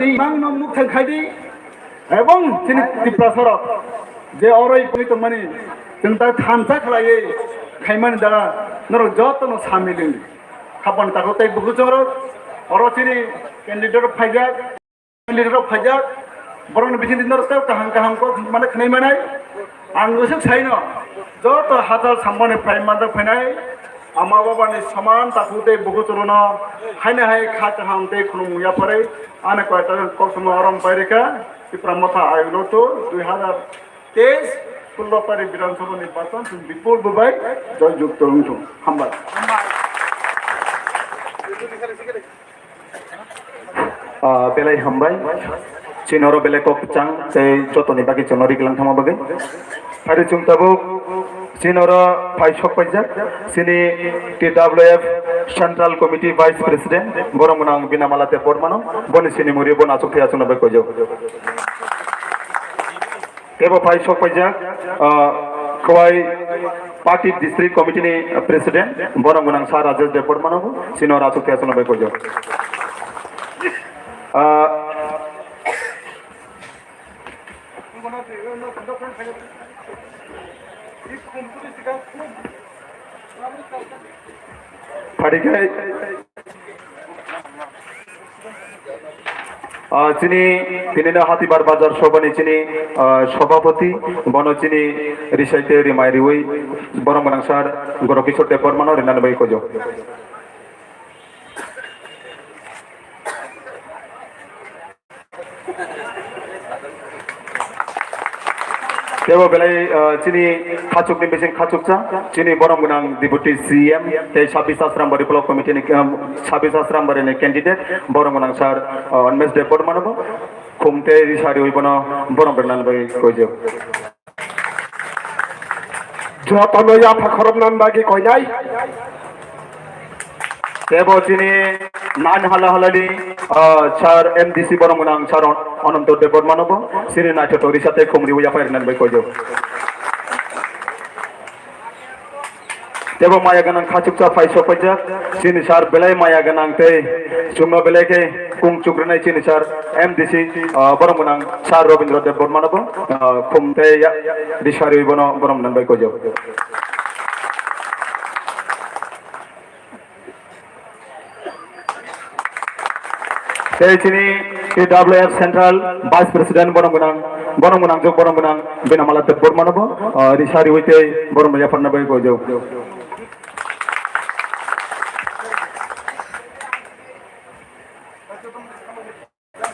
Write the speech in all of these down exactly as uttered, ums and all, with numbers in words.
Imang no mukthang khai di, ebong chini Tiprasa rok je oroi pui tongmani, chwng ta thansa khlaiwi khaimani jaga norok joto no samil wng di. Khapang takhuk tei bukuchung rok, oro chini candidate rok phaijak, candidate rok phaijak, borok ni bising di norok tei kaham kaham kok mane khnai manai. Ang wisuk saino, joto hatal samboni phai manjak phainai, ama babani soman takhuk tei bukuchwrwno haino hai kha kaham tei khulumung yapharwi ani koita jang koktwma orom pairikha, Tipra Motha Ayuloto dui hazar teis, sullo tarik Bidhan Sabha nirbachan, chwng bipul bubai joy jukto wngthung. Hambai. Ah, belai hambai. Chini oro belai kok kwchang tei jotoni bagwi chwngno ri gwlang thangma bagwi. Phari chwng tabuk chini oro phai sok paijak. Chini T W F Central Committee Vice President, borok mwnang Binamala Debbarmano, boni chini muri bo achuk thaya chwngno bai koijak. Tebo phai sok paijak, ah, Khowai Party District Committee ni President, borok mwnang Sir Rajesh Debbarmano bo, chini oro achuk thaya chwngno bai koijak. Ah, Phari khai, ah, chini tinino Hatibar Bazar Sobhani chini, ah, Sobhapati, bono chini risai tei rimai riwi borok mwnang Sir Gorokishor Debbarmano rinani bai kojo. Tebo belai, ah, chini khachukni bising khachuksa, chini borok gwnang Deputy C M tei Sabis Asrambari Block Committee ni, um, Sabis Asrambari ni candidate, borok gwnang Sir, ah, Onmesh Debbarmano bo khum tei risari wi bono borom rwnani bagwi koijak. Jotono yapha khoroknani bagwi koinai. Tebo chini nine hala halani, ah, Sir M D C borok gwnang Sir On-, Ananto Debbarmano bo chini naithotok risa tei khumriwi yaphai rwnani bai koijo. Tebo maya gwnang khachuksa phai sok paijak, chini Sir belai maya gwnang tei chwngno belai khe kung chukrwnai chini Sir M D C, ah, borok gwnang Sir Robindra Debbarmano bo, ah, khum tei ya-, risari bono borom rwnani bai koijo. Tei chini T W F Central Vice President borom gwnang, borom gwnang jok borom gwnang Binamala Debbarmano bo, ah, risari wi tei borom yapharna bai koijo.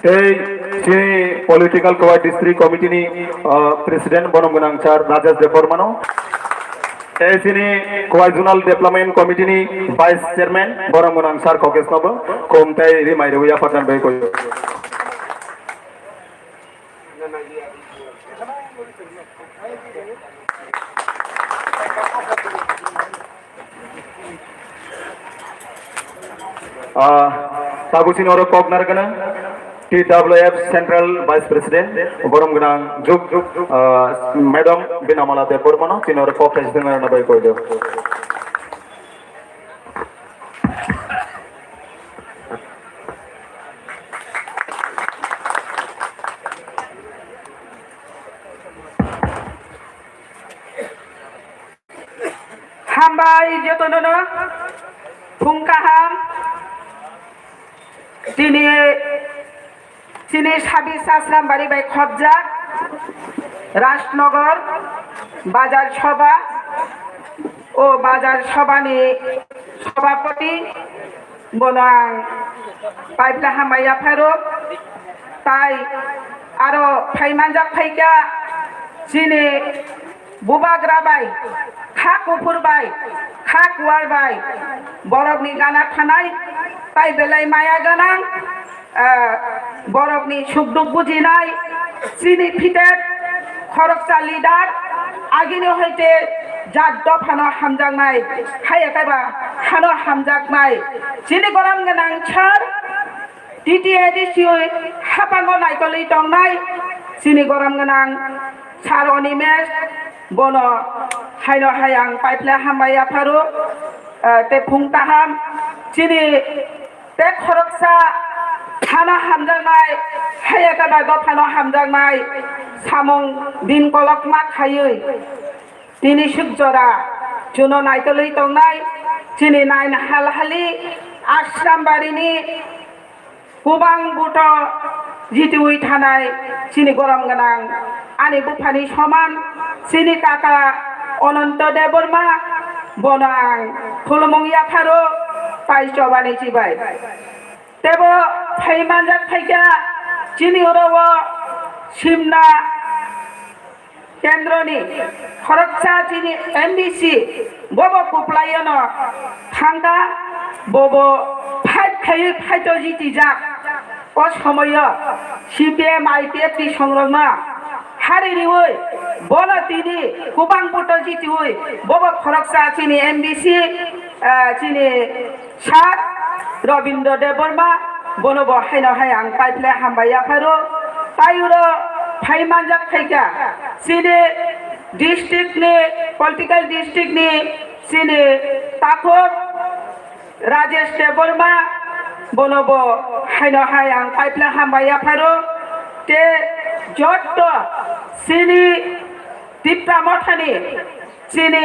Tei chini political Khowai District Committee ni, ah, President borom gwnang Sir Rajesh Debbarmano. Tei chini Khowai Zonal Development Committee ni Vice Chairman borom gwnang Sir Kokesh nobo khum tei rimai rwi yapharnani bai koijo. Ah, tabuk chini oro kok narwkna T W F Central Vice President, borom gwnang juk, ah, Madam Binamala Debbarmano, chini oro kok kaisa narwkna bai koido. Hambai jotono no, phung kaham. Tini, tini Sabis Asrambari bai khopjak Rajnagar Bazar Sobha, o Bazar Sobha ni Sobhapati, bono ang paipla hambai yapharo, tai aro phaimanjak phaikha chini bubagra bai, kha kuphur bai, kha kuar bai, borokni gana thanai, tai belai maya gwnang, ah, borokni suk duk bujinai, chini phitek khoroksa leader, agini hoite jat dophano hamjaknai, haiya kaiba hano hamjaknai, chini gorom gwnang sir, T T A D C hapango naitolwi tongnai chini gorom gwnang Sir Animesh, bono haino hai ang paiphle hambai yapharo, eh, tei phung kaham chini tei khoroksa hano hamjaknai Eba dophano hamjaknai samung din kolokma khaiwi tini suk jora chuno naitolwi tongnai chini nain halhali Asrambarini kubang buto jitiwi thanai chini gorom gwnang ani buphani soman chini kaka Ononto Debbarma, bono ang khulumung yapharo tai chobani chibai. Tebo phai manjak phaikha chini oro o Simna kendroni khoroksa chini M D C bobo kuplaiyano thangkha, bobo fight khaiwi fight-o jitijak. O somoio C P M I P F ni songrokno hari riwi bono tini kubang buto jitiwi bobo khoroksa chini M D C, ah, chini Sir Robindra Debbarma, bono bo haino hai ang paiphle hambai yapharo. Tai oro phai manjak phaikha chini district ni, political district ni chini takhuk Rajesh Debbarma, bono bo haino hai ang paiphle hambai yapharo. Te jotto chini Tipra Mothani chini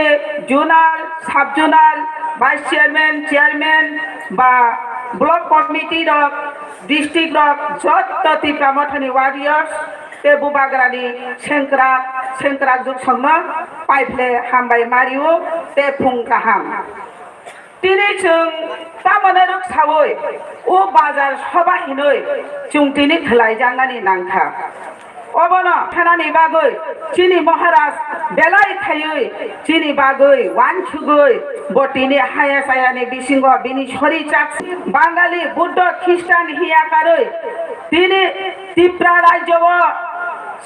zonal, sub zonal, vice chairman, chairman ba block committee rok, district rok jotto Tipra Mothani warriors te bubagrani sengkrak sengkrak juksongno paiphle hambai mario te phung kaham. Tini chwng tamoni rwksaui o bazar soba hinwi chwng tini khlaijaknani nangkha. Obono khanani bagwi chini Maharaj belai khaiwi chini bagwi wansugwi bo tini haya sayani bisingo bini sori chak Bangali Buddho Khristan hiya karwi tini Tipra rajyo o,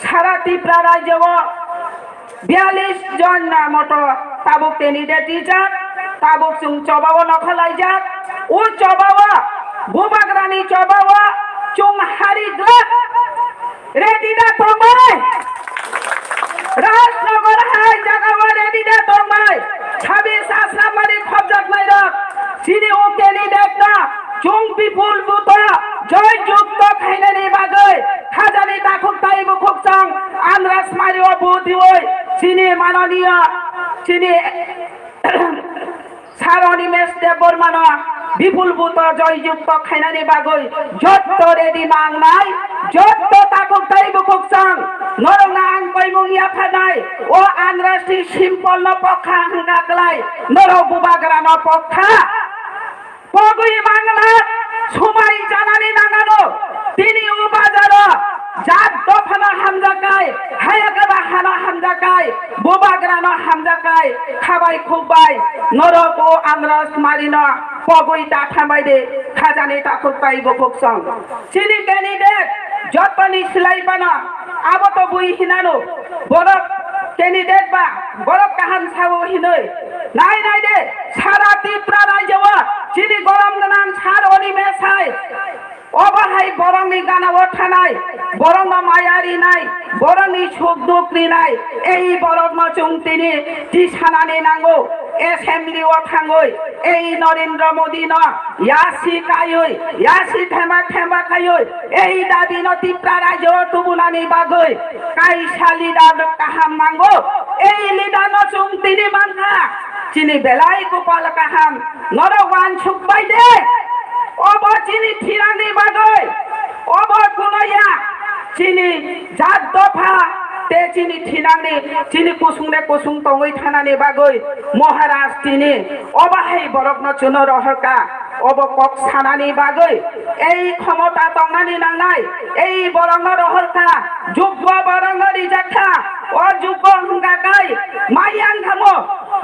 sara Tipra rajyo o Biyalish jon na moto tabuk candidate rijak, tabuk chwng chobao nokha laijak. O chobao, bubagrani chobao chwng hari glak. Ready da tongbai? Rajnagar hai jagao ready da tongbai? Sabis Asramari khobjaknairok, chini o candidate no chwng bipul buto joy jukto khainani bagwi khajani takhuk tai bukhuk chwng Andrasmari o vote riwi chini mananiya chini Sir Animesh Debbarmano bipul buto joy jukto khainani bagwi jotto ready mangnai, jotto takhuk tai bukhuk chwng norokno ang koimung yapharnai o Andrasni simple no pokha hwnkha klai norok bubagrano pokha. Pogwi mangla sumai janani nangano. Tini o bazaro jat dophano hamjakai, hayakaba hano hamjakai, bubagrano hamjakai, khabai khukbai norok o Andrasmarino pogwi ta thambai de khajani takhuk tai bukhuk chwng. Chini candidate jotoni silai phano abo to bui hinano borok candidate ba borok kaham sao hinoi. Nai nai de, sara Tripura rajyo o chini gorom gwnang sir Animesh hai. Obo hai borokni gana o thanai, borokno maya rinai, borokni suk duk rinai, ei borokno chwng tini tisanani nango. Assembly o thangoi ei Narendra Modi no yasi kaioi, yasi themba themba kaioi, ei dabi no Tripura rajyo o tubunani bagoi kaisa leader kaham nango. Ei leader no chwng tini mankha, chini belai kopal kaham, norok wansuk bai de. Obo chini thinangni bagoi, obo kuno ya, chini jat dopha te chini thinangni, chini kusung de kusung tongwi thanani bagwi Maharaj tini obo hai borokno chuno rohorka, obo kok sanani bagwi ei khomota tongnani nangnai, ei borokno rohorka, juggo borokno rijakha, o juggo hwnkha kai mayang thamo,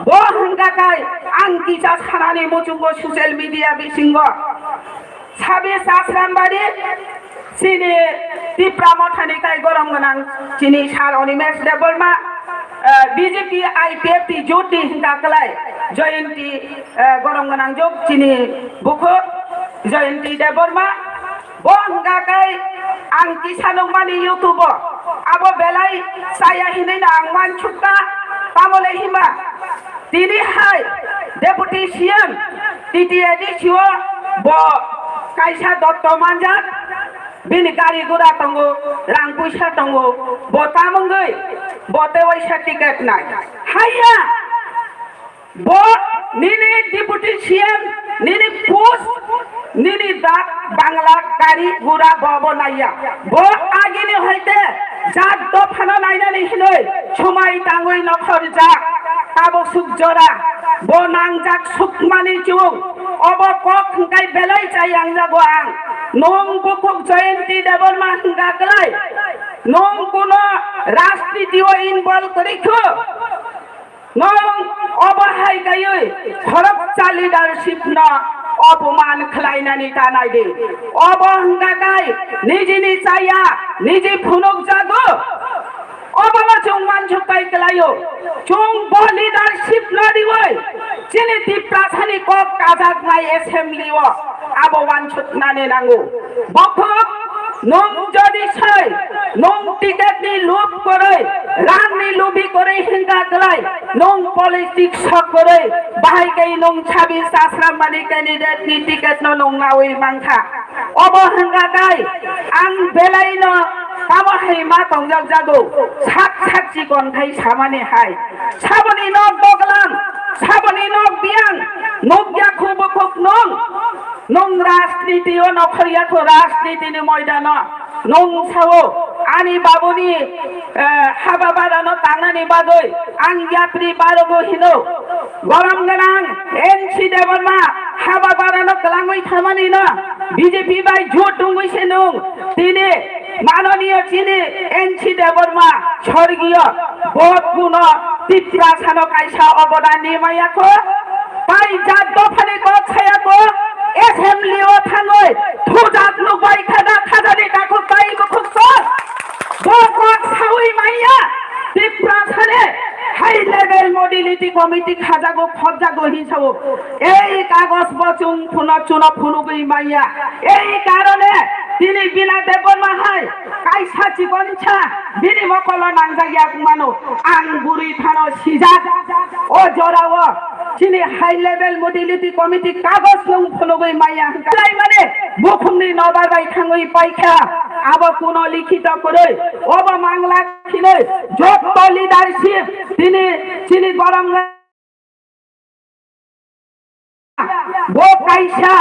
bo hwnkha kai ang kisa sanani muchungo social media bisingo. Sabis Asrambari, chini Tipra Mothani kai gorom gwnang chini sir Animesh Debbarma, eh, B J P I P F T jyoti hingka kwlai Jayanti, eh, gorom gwnang jok chini bukhuk Jayanti Debbarma. Bo hingka kai ang kisa nukmani YouTube o, abo belai chaya hinwi no ang wansukha, tamole hima tini hai Deputy C M, T T A D C o bo kaisa dotto manjak, Bini gari gura tongo, rang puisa tongo, bo tamungwi bo tewaisa ticket nai. Haiya, bo nini deputy C M, nini post, nini dak, bangla, gari gura bo bo naiya. Bo agini hoite jat dophano nainani hinwi somai tangwi nokhorjak. Tabuk suk jora bo nangjak sukmani chwng. Obo kok hwnkhe belai chayangjago ang. Nwng bukhuk Jayanti Debbarma hwnkha klai. Nwng kuno rajniti o involve kwrwi kho. Nwng obo hai kaiwi khoroksa leadership no opoman khlainani ta nai di. Obo hwnkha kai nijini chaya, niji phunukjago. Obono chwng wansuk kai kwlaio. Chwng bo leadership no riwi chini Tiprasani kok kajaknai assembly o abo wansuknani nango. Bokhok nwng jodi sai nwng ticket ni lub kwrwi, rang ni lubi kwrwi hwnkha kwlai, nwng politics o kwrwi, bahai kai nwng sabi sasram mani candidate ni ticket no nwng nawi mankha. Obo hwnkha kai ang belai no tamo hai ma tongjak jago, sak sak chikon khai samani hai. Saboni nok doglam, saboni nok biyang, nukya khubo khuk nwng, nwng rajniti o nokhorya kho rajniti ni moidano, nwng sao ani babuni, eh, haba barano tangnani bagwi ang yapri barogo hino, gorom gwnang N C Debbarma haba barano kwlangwi thamani no B J P bai jut tungwi se nwng tini Manoniyo chini N C Debbarma sorgiyo bo kuno Tiprasano kaisa obodan ni maya kho, tai jat dophani kok saya kho, assembly o thangwi thujak nukbai khada khajani takhuk tai bukhuk so bo kok sawi maya Tiprasane high level modality committee khajago khobjago hinsawo. Ei kagos bo chwng phuno chuno phunugwi manya. Ei karone tini Bina Debbarma hai kaisa chikonsa bini mokolo nangjak yak mano. Ang bwrwi phano sijak. O jorao chini high level modality committee kagos nwng phunugwi manya hwnkha. Lai mane bukhumni nobar bai thangwi paikha. Abo kuno likhito kwrwi. Obo mangla khinwi jotto leadership tini chini gorong Bo kaisa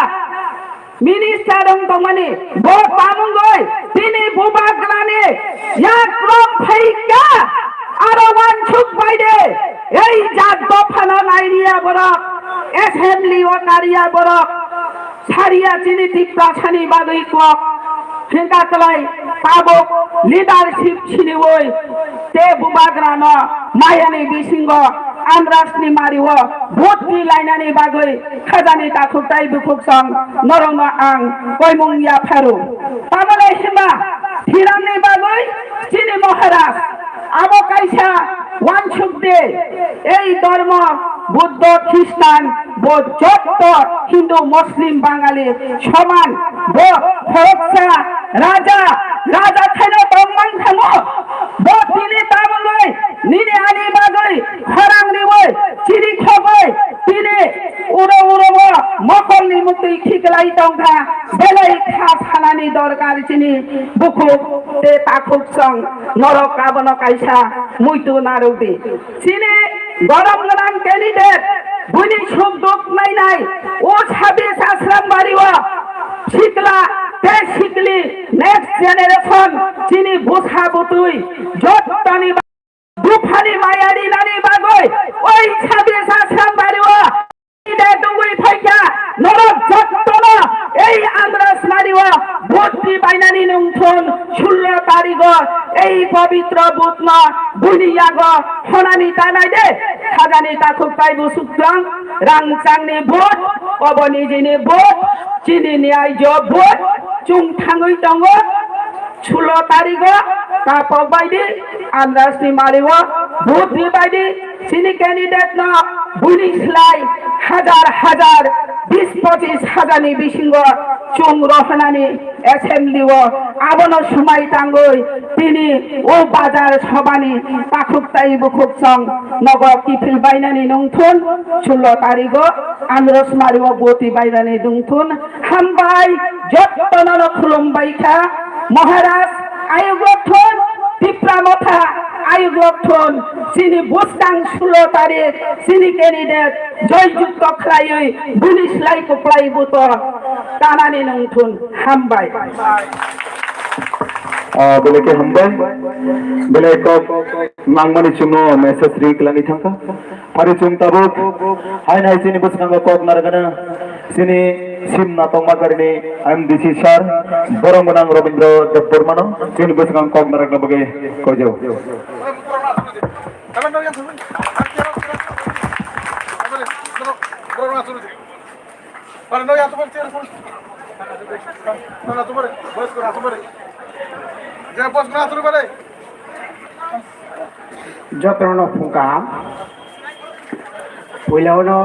minister wng tongmani, bo tamungoi tini bubagrani yakrok phaikha, aro wansuk bai de, ei jat dophano nairiya borok, assembly o nariya borok, sariya chini Tiprasani bagwi kok. Hingka kwlai tabuk leadership siniwi te bubagrano mayani bisingo Andras ni mario vote ni lainani bagwi khajani takhuk tai bukhuk song norokno ang koimung yapharo. Tamole himba thiramni bagwi chini Maharaj abo kaisa wansuk de ei dormo Buddho, Khristan, bo jotto Hindu, Muslim, Bangali soman. Bo khoroksa raja, raja khaino tongmang thango. Bo tini tamungwi nini ani bagwi khorang riwi chini khogwi tini uro uro bo mokolni muktwi khiklai tongkha. Belai kha sanani dorkar chini bukhuk te takhuk song norok abono kaisa muitu narwk di. Chini gorom gwnang candidate, buini suk duk nainai, o sabis Asrambari o sikla tei sikli next generation chini bwsa bwtwi jottoni ba-, buphani maya rinani bagwi oi sabis Asrambari o candidate wngwi phaikha, norok jottono ei Andras Mari o vote ri bainani nungthun sullo tarigo ei pobitro vote no buini yago honani tanai de. Khajani takhuk tai busuk tong, rangchangni vote, obo nijini vote, chini ni aijo vote, chwng thangwi tongo. Sullo tarigo kapok baidi Andras ni mari o vote ri baidi chini candidate no buini slai hajar hajar, bis pochis hajar ni bisingo chwng rohonani assembly o abono sumai tangwi tini o bazar sobani takhuk tai bukhuk song nogo kiphil bainani nungthun sullo tarigo Andros mari o vote ri bainani nungthun. Hambai, jottono no khulumbai kha. Maharaj ayuklok thun, Tipra Motha ayuklok thun, chini bwskang sulo tarik chini candidate joy jukto khlaiwi bini slai kwplai buto tanani nung thun. Hambai. Ah, belai khe hambai. Belai kok nangmani chwngno message ri kwlangwi thangkha. Phari chwng tabuk hai nai chini bwskango kok narwkna chini sim natongma garini M D C sir borok gwnang Robindra Debbarmano chini bwskango kok narwkna bagwi koijao. Jotono phung kaham. Puilano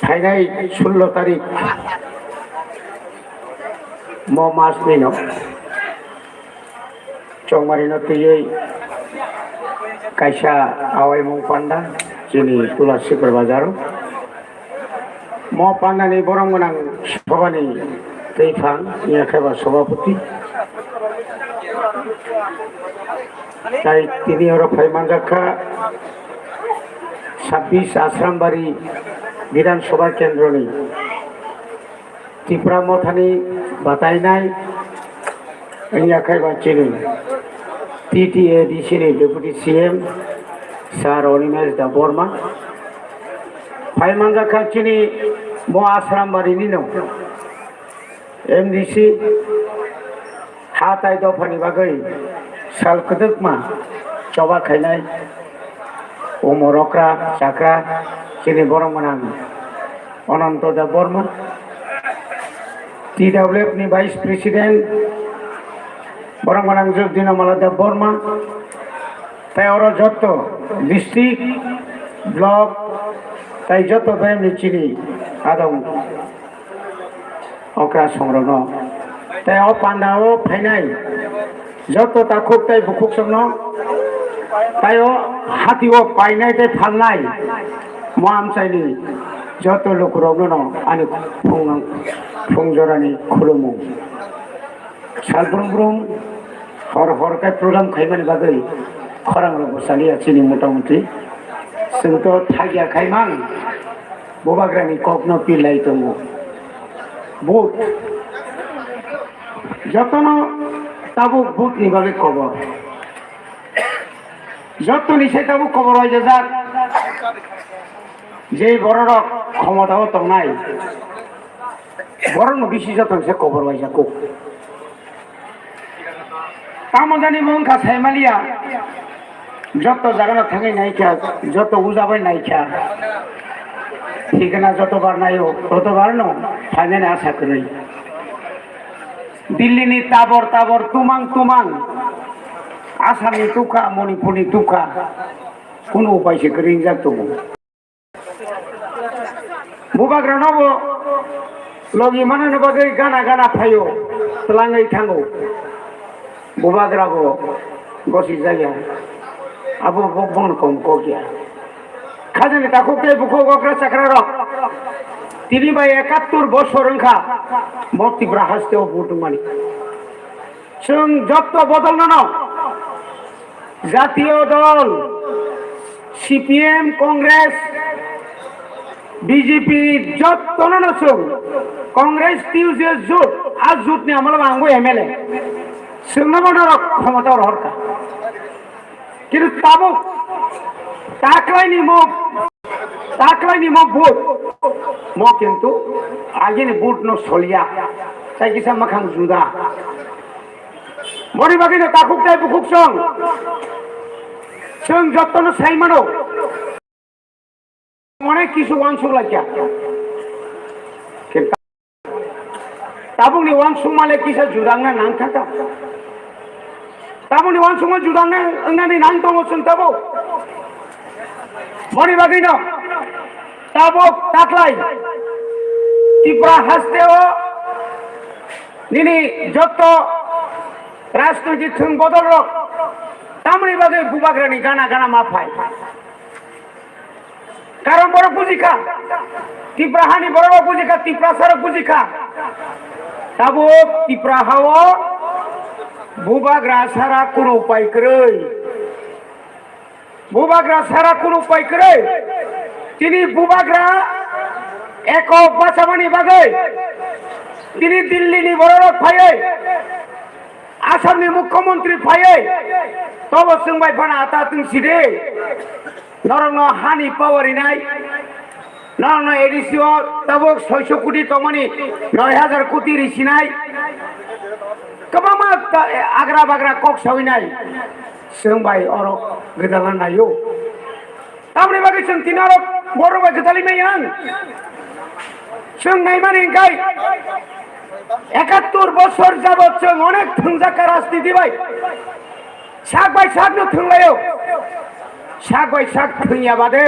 phainai sullo tarik mo mas nino. Chongmarino twiwi kaisa awaimung panda chini Tulasikor bazaro. Mo pandani borok gwnang sobani twiphang, yakhe ba sobapoti. Tai tini oro phai manjak kha sabbish Asrambari Bidhan Sabha Kendroni. Tipra Mothani batainai wngya khe ba chini T T A D C ni Deputy C M Sir Animesh Debbarma. Phai manjak kha chini bo Asrambari ni no M D C. Ha tai dophani bagwi sal kwdwkma choba khainai umor okra chakra chini borok gwnang Ananto Debbarma, T W F ni Vice President borok gwnang Jyoti Namala Debbarma, tei oro jotto district, block tei jotto bemni chini adong okra songrokno. Tei o pandao phainai joto takhuk tei bukhuksongno, tei o hatio painai tei phalnai mo amchaini joto lukurokno ani phung, phung jorani khulumung. Sal brum brum hor hor khe program khaimani bagwi khorang rok bo chaliya chini motamuti. Chwng to thagya khaimang bubagrani kokno pilai tongo. Vote. Jotono tabuk vote ni bagwi kobor. Jotoni se tabuk kobor waijajak. Je bororok khomotao tongnai. Borokno bisi joto se kobor waijak kuk. Tamo jani mo wngkha saimaliya, joto jagano thangwi naikha, joto ujabai naikha, thikana joto bar naio, joto barno phainani asa kwrwi. Dillini tabor tabor tumang tumang, Assamni tukha, Manipurni tukha, kunu upai se kwrwi wngjak tongo. Bubagrano bo logi manani bagwi gana gana phaio, twlangwi thango. Bubagra bo gosi jaya, abo bo bono kom kokya. Khajani takhuk tei bukhuk okra chakra rok tini bai ekattor bosor wngkha mo Tripura haste o vote wngmani. Chwng jotto bodol nono jatiyo dol, C P M, Congress, B J P jotto nono chwng Congress T U C jut, a jut ni amalo ang bo M L A. Chwngno bo norok khomota rohorkha. Kintu tabuk taklaini mo, taklaini mo vote, mo kintu agini vote no soliya, tai kisa makhang juda. Boni bagwi no takhuk tai bukhuk song, song jotto no sai mano. Onek kisu wansuk laikha. Tabukni wansukma le kisa judangna nang thangkha. Tabukni wansukma judangna wngnani nang tongo chwng tabuk. Boni bagwino tabuk taklai Tripura hasteo nini jotto rajnoitik thwng bodolrok tamoni bagwi bubagrani gana gana ma phai. Karon borok bujikha, Tripura hani borok rok bujikha, Tiprasa rok bujikha. Tabuk Tipra hao bubagra sara kunu upai kwrwi. Bubagra sara kunu upai kwrwi. Tini bubagra ekok bachamani bagwi tini Dillini bororok phaiwi, Assamni mukhyamantri phaiwi, tobo chwng bai phano ata twng sidi. Norokno hani power rinai, norokno A D C o tabuk soiso koti tongmani noi hajar koti risinai. Kwbangma ta-, agra bagra kok sawinai. Chwng bai oro gwdalna naio. Tamni bagwi chwng tini oro borok bai gwdalwi maya ang. Chwng naimani hwnkhe ekattor bosor jabot chwng onek thwngjak ka rajniti bai. Sak bai sakno thwnglaio. Sak bai sak thwngya bade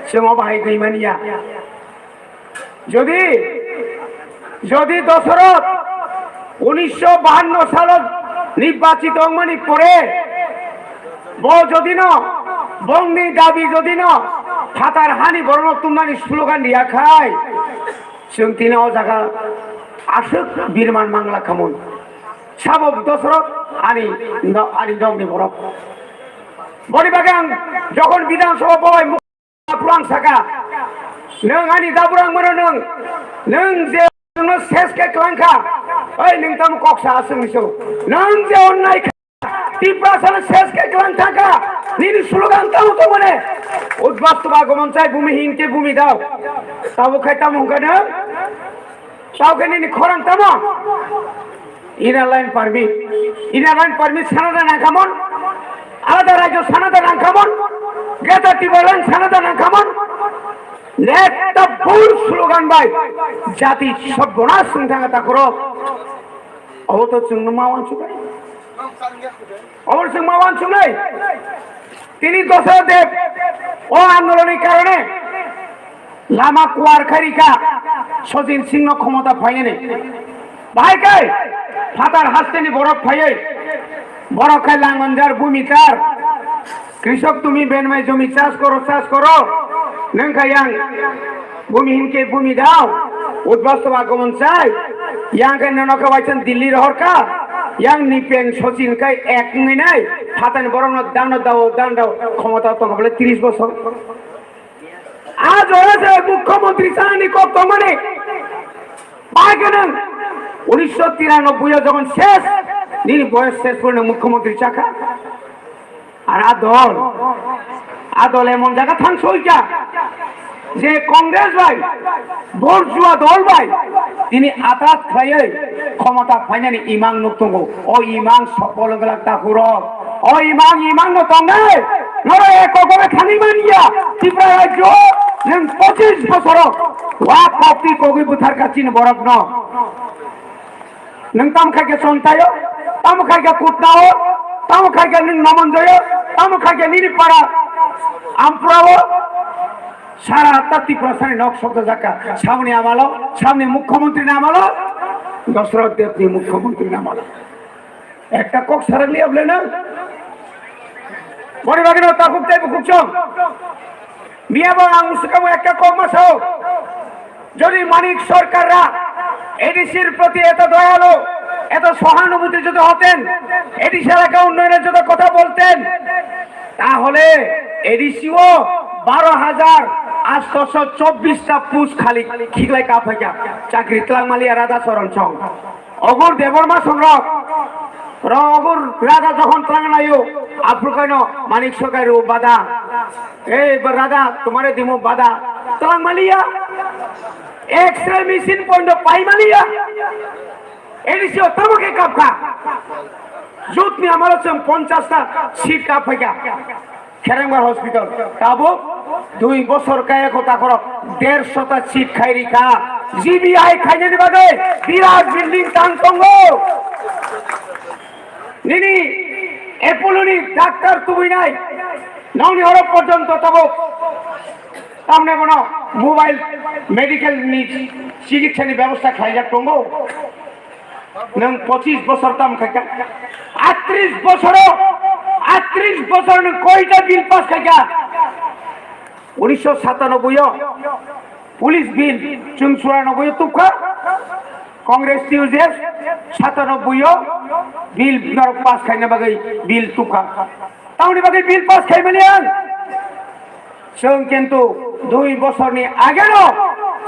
chwng o bahai gwi manya. Jodi, jodi Dosoroth unisho bahanno salo nirbachit wngmani pore bo jodino, bongni dabi jodino phatar hani borokno tumnani slogan riya khai, chwng tini o jaga aswk birman mangla khamung. Sabo Dosoroth ani no-, ani nokni borok. Boni bagwi ang jokhon Bidhan Sabha bo bai Daburang saka, nwng ani daburang mano nwng, nwng je nwngno ses khe klangkha, oi nwng tamo kok sa aswk miso, nwng je onnai kha, Tiprasano ses khe klang thangkha, nini slogan tamo tongmane, udbastwa gomon chai bumi hin khe bumi dao, tamo khai tamo hwnkha nwng? Tao khe nini khorang tamo? Inner line permit. Inner line permit sana da nangkhamon? Alada rajyo sana da nangkhamon? Greater Tipraland sana da nangkhamon? Ekta bul slogan bai jati sorbonaj wng thangkha takhorok. Obo to chwngno ma uansuknai. Obo chwng ma uansuknai. Tini Dosoroth Deb o andolonni karone lama kuar khairika Sachin Singhno khomota phainani. Bahai kai phatar hasteni borok phaiwi borok khai Langonjar bumi tar. Krisok tumi benmai jomi chas koro, chas koro. Nang kha yang bumi hinke bumi dao. Udbastwa gomon chai. Yang khe nono khe waisang Delhi rohor kha. Yang ni peng Sachin kai ek ngai nai. Phatani borok no dan dao, dan dao. Khomota tong bole tris bosor. Ajo se mukhyamantri chani kok tongmani. Bai khe nwng unisho tiranoboi o jokhon ses, nini boyos ses pore nwng mukhyamantri chakha. Ar a dol, a dol emon jaga thang soikha je Congress bai, borjua dol bai, tini atat khlaiwi khomota phainani imang nuk tongo. O imang sopol wngwlak takhurok. O imang, imang no tongnai. Norok ekok bai thangwi manya. Tripura rajyo nwng pochis bosoro wa kokti kogwi butharkha chini borokno. Nwng tamo khaikhe Chontaio, tamo khaikhe Kutnao, tamo khaikhe nwng Namanjoio, tamo khaikhe nini para Ampurao. Sara ta Tiprasani nok sokta jakka. Samni amalo, samni mukhyamantri ni amalo, Dosoroth Debni mukhyamantri ni amalo. Ekta kok sarak liya bole na. Boni bagwi no takhuk tei bukhuk chong. Miya bo ang swkang ekta kok ma sao. যদি মানিক সরকাররা এডিসির প্রতি এত দয়ালু, এত সহানুভূতি যদি হতেন, এডিসি এলাকা উন্নয়নের যদি কথা বলতেন, তাহলে এডিসিও বারো হাজার আটশোশো চব্বিশটা পোস্ট খালি খিগলাই কাপ হয়ে যা চাকরি tlangmaliya Radha Charan Song. Ogur Debbarma songrok, ro ogur Radha jokhon tlangnaio, aphuru kaino Manik Sokai ro bada. Ei ba Radha, tumare dimo bada. Tlangmaliya. X-ray machine poino paimaliya. Edisi o tamo khe kapkha. Youth ni amalo chwng ponchash ta seat kaphaikha. Kherengbar Hospital. Tabuk dui bosor kaya kho takhoro dershota seat khairikha. G B I khainani bagwi birat building tang tongo. Nini Apollo ni doctor tubinai nokni horo porjonto tabuk tamne bono mobile medical ni chikitsa ni bebosta khlaijak tongo. Nwng pochis bosor tam khaikha, atris bosoro, atris bosor nwng koita bill pass khaikha? Unisho satanoboi o police bill chwng churanobo tubkha. Congress T U J S satanoboi o bill norok pass khaina bagwi bill tukha. Tamoni bagwi bill pass khaimani ang. Chwng kintu dui bosorni ageno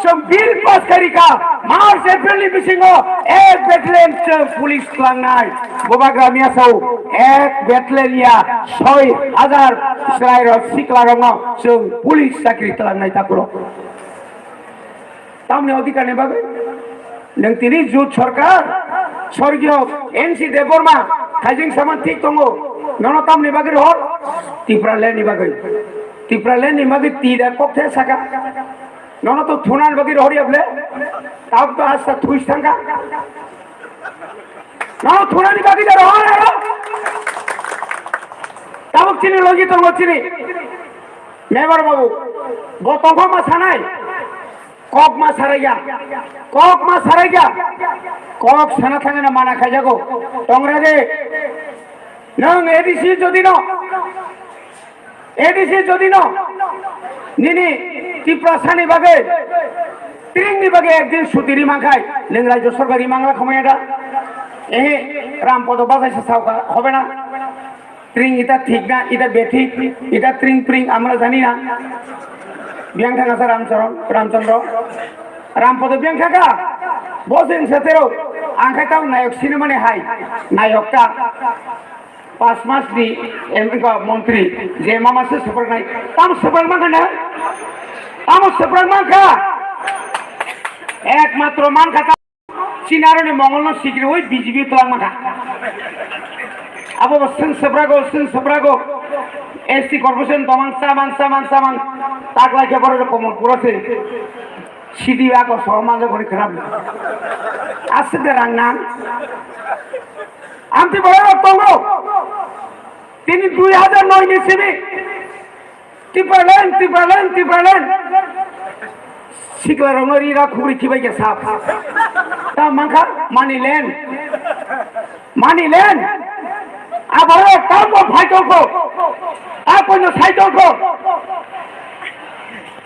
chwng bill pass khairikha, March April ni bisingo ek battalion chwng police tlangnai. Bubagra miyasao ek battalion ya soi hajar chwrairok siklarokno chwng police chakri tlangnai takhurok. Tamni odhikar ni bagwi? Nwng tini jut sorkar, sorgiyo N C Debbarma, khaijing saman thik tongo, nono tamni bagwi rohor? Tipraland ni bagwi. Tipraland ni bagwi tida kok the saka. Nono to thunan bagwi rohor ya ble? Tabuk to asta thuis thangka. Nono thunani bagwi da rohor aro? Tabuk chini logi tongo chini. Member babu, bo tongkha ma sanai, kok ma saraikya, kok ma saraikya, kok sana thangna mana khaijago, tongra de, nwng A D C jodi no, A D C jodi no, nini Tiprasani bagwi, tringni bagwi ekdin suti ri mankhai, nwng rajyo sorkar ri mangla khomaya da, ehe, Rampodo bajai sa sauka, hobe na? Tring ita thik na, ita bethik, ita tring pring amra jani na. Biyang thang asa Ramcharan, Ramchandra. Rampodo biyang thaka. Bo se wngsa tero. Ang khai tamo nayok sinimani hai. Nayok ta. Pas mas ni, em, ko montri. Je mama se super nai. Tamo super mangka na? Tamo super mangka. Ekmatro mangka ta. Chini aroni mongol no sikiri oi B J P twlang mangkha. Abo bo swng swprago, swng swprago. S T corporation tomang samang, samang, samang. Taklai khe borok komor pura se. Sidi ako sohomang khe bori kharap. Aswk de rang nang. Amtwi borok rok tongo. Tini dui hajar noi ni simi. Tipraland, Tipraland, Tipraland. Sikla rokno ri ra khugri khibai khe sap. Ta mankha money land. Money land. Abo tamo phai tongkho. Apono sai tongkho.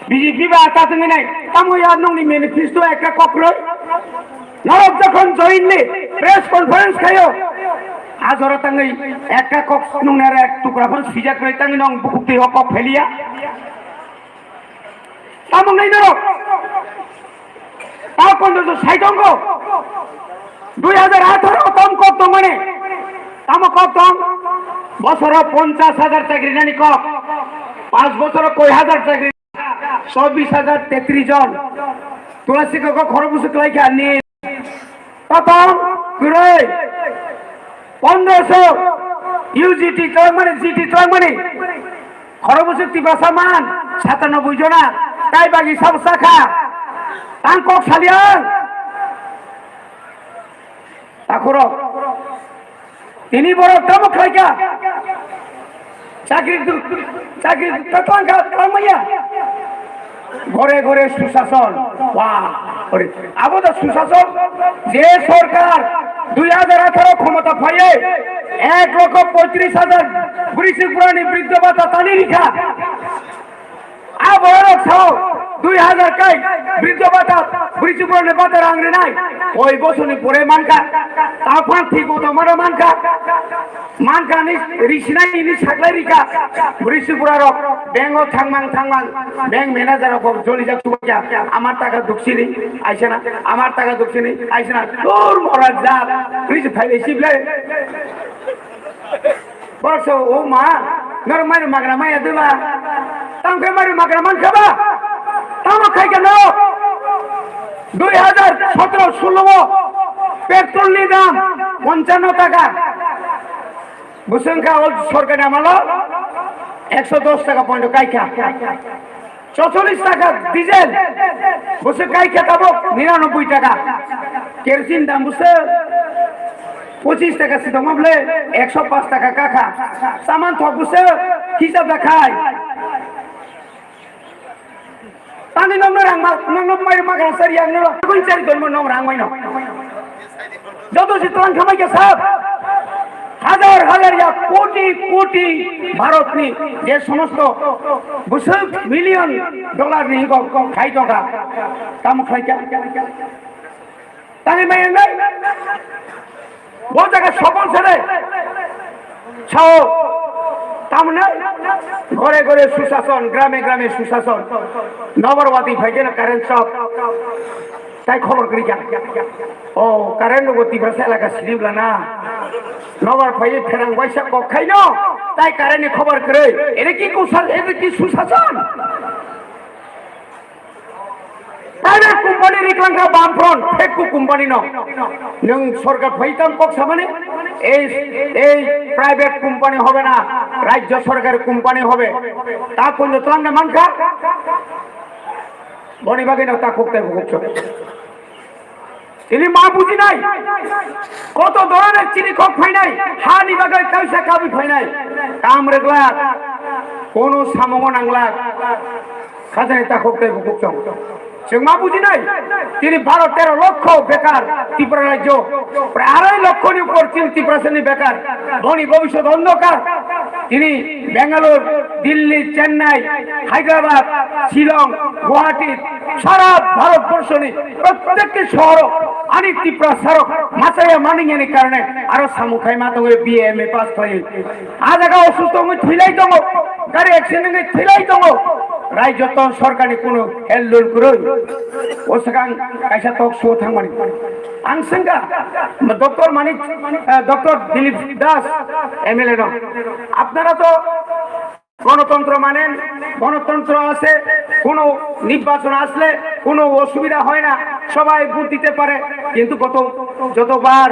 B J P ba ta tongwi nai. Tamo ya nongni manifesto ekka kokroi. Norok jokhon jointly press conference khaio, a jora tangwi ekka kok nungnare tukra phano swijak bai tangwi nong bukuk twi o kok phailiya. Tamo nai norok. Ta pondo to sai tongo. Dui hajar atharo tam kok tongmani. Tamo kok tong? Bosoro ponchas hajar chakri nani kok. Panch bosoro koi hajar chakri. Chobbish hajar tetris jon. Tulasi koko khorok busu khlai kha ni. Tatang kwrwi. Pondroso U G T twlangmani, G T twlangmani. Khorok busu Tiprasa man satanoboi jona. Tai bagi sabo sakha. Tang kok saliang. Takhurok. Tini borok tamo khlaikha? Chakri du-, chakri ta twlangkha, twlangmaya. Gore gore susason. Wah, ore. Abo da susason. Je sorkar dui hajar atharo khomota phaiye ek lokho poitris hajar bwrwi chwk bwrani briddho bhata tani rikha. A borok sao dui hajar kai briddho bhata, bwrwi chwk bwrani bhata rang rinai. Koi bosoni pore mankha. Taphang thik uto mano mankha. Mankha ni risinai ni saklai rika. Bwrwi chwk bwrarok bank o thangmang thangmang. Bank manager rok joli jak subakya. Amar taka duksini aisana. Amar taka duksini aisana. Dur mora jat. Bwrwi chwk phailai sible. Borok sa, "O ma, norok mairum magra maya de ba? Tamo khe mairum magra man kha ba? Tamo khai khe norok?" Dui hajar sotro solo o petrol ni dam ponchano taka. Bwswng kha o sorkar ni amalo ekso dos taka point kai kha. Chocholish taka diesel, bwswk kai khe tabuk niranoboi taka. Kerosene dam bwswk pochis taka si tongma bwle, ekso pash taka kakha. Saman thok bwswk hisab da khai. Tani nokno rang ma, nokno mai ma kha sari ang no. Kun chari don mo nok rang mai no. Joto se tlang khamai khe sab. Hajar hajar ya koti koti Bharat ni je somosto bwswk million dollar ni kok kok khai tongkha. Tamo khlai kha? Tangwi maya nai. Bo jaga sobol sere. Sao. Tamne. Gore gore susason, grame grame susason. Nobar wati phaikhe na current shock. Tai khobor kwrwi kha. O, current nugo Tiprasa elaka siribla na. Nobar phaiwi pherang waisa kok khaino. Tai current ni khobor kwrwi. Ere ki kusal, ere ki susason. Private company riklang kha Bamfront, fake company no. Nwng sorkar phaitam kok samani, ei, ei private company hobe na, rajya sorkar company hobe. Ta kunjo tlang na mankha. Boni bagwi no ta khok tai bukuk chok. Tini ma bujinai. Koto dhoroner chini khok phainai, hani bagwi kaisa kabwi phainai. Kam reglak, kono samungo nanglak. Khajani takhuk tei bukuk chong. Chwng ma bujinai, tini baro tero lokho bekar Tripura rajyo, prai arai lokhoni upor chini Tiprasani bekar, boni bhobishyot ondhokar. Tini Bangalore, Delhi, Chennai, Hyderabad, Shillong, Guwahati, sara Bharat borshoni prottekti shohoro ani Tripura sarok machaya maningani karone aro samung khai ma tongo B A M A pass khlai. A jaga osusto wngwi thwilai tongo, gari accident wngwi thwilai tongo. Rai joto sorkarni kuno help lul kwrwi. O swkang kaisa talk show thangmani. Ang swngkha, Doctor Manik, eh, Doctor Dilip Das, M L A no. Apnara to গণতন্ত্র মানেন, গণতন্ত্র আছে, কোনো নির্বাচন আসলে কোনো অসুবিধা হয় না, সবাই ভোট দিতে পারে। কিন্তু গত যতবার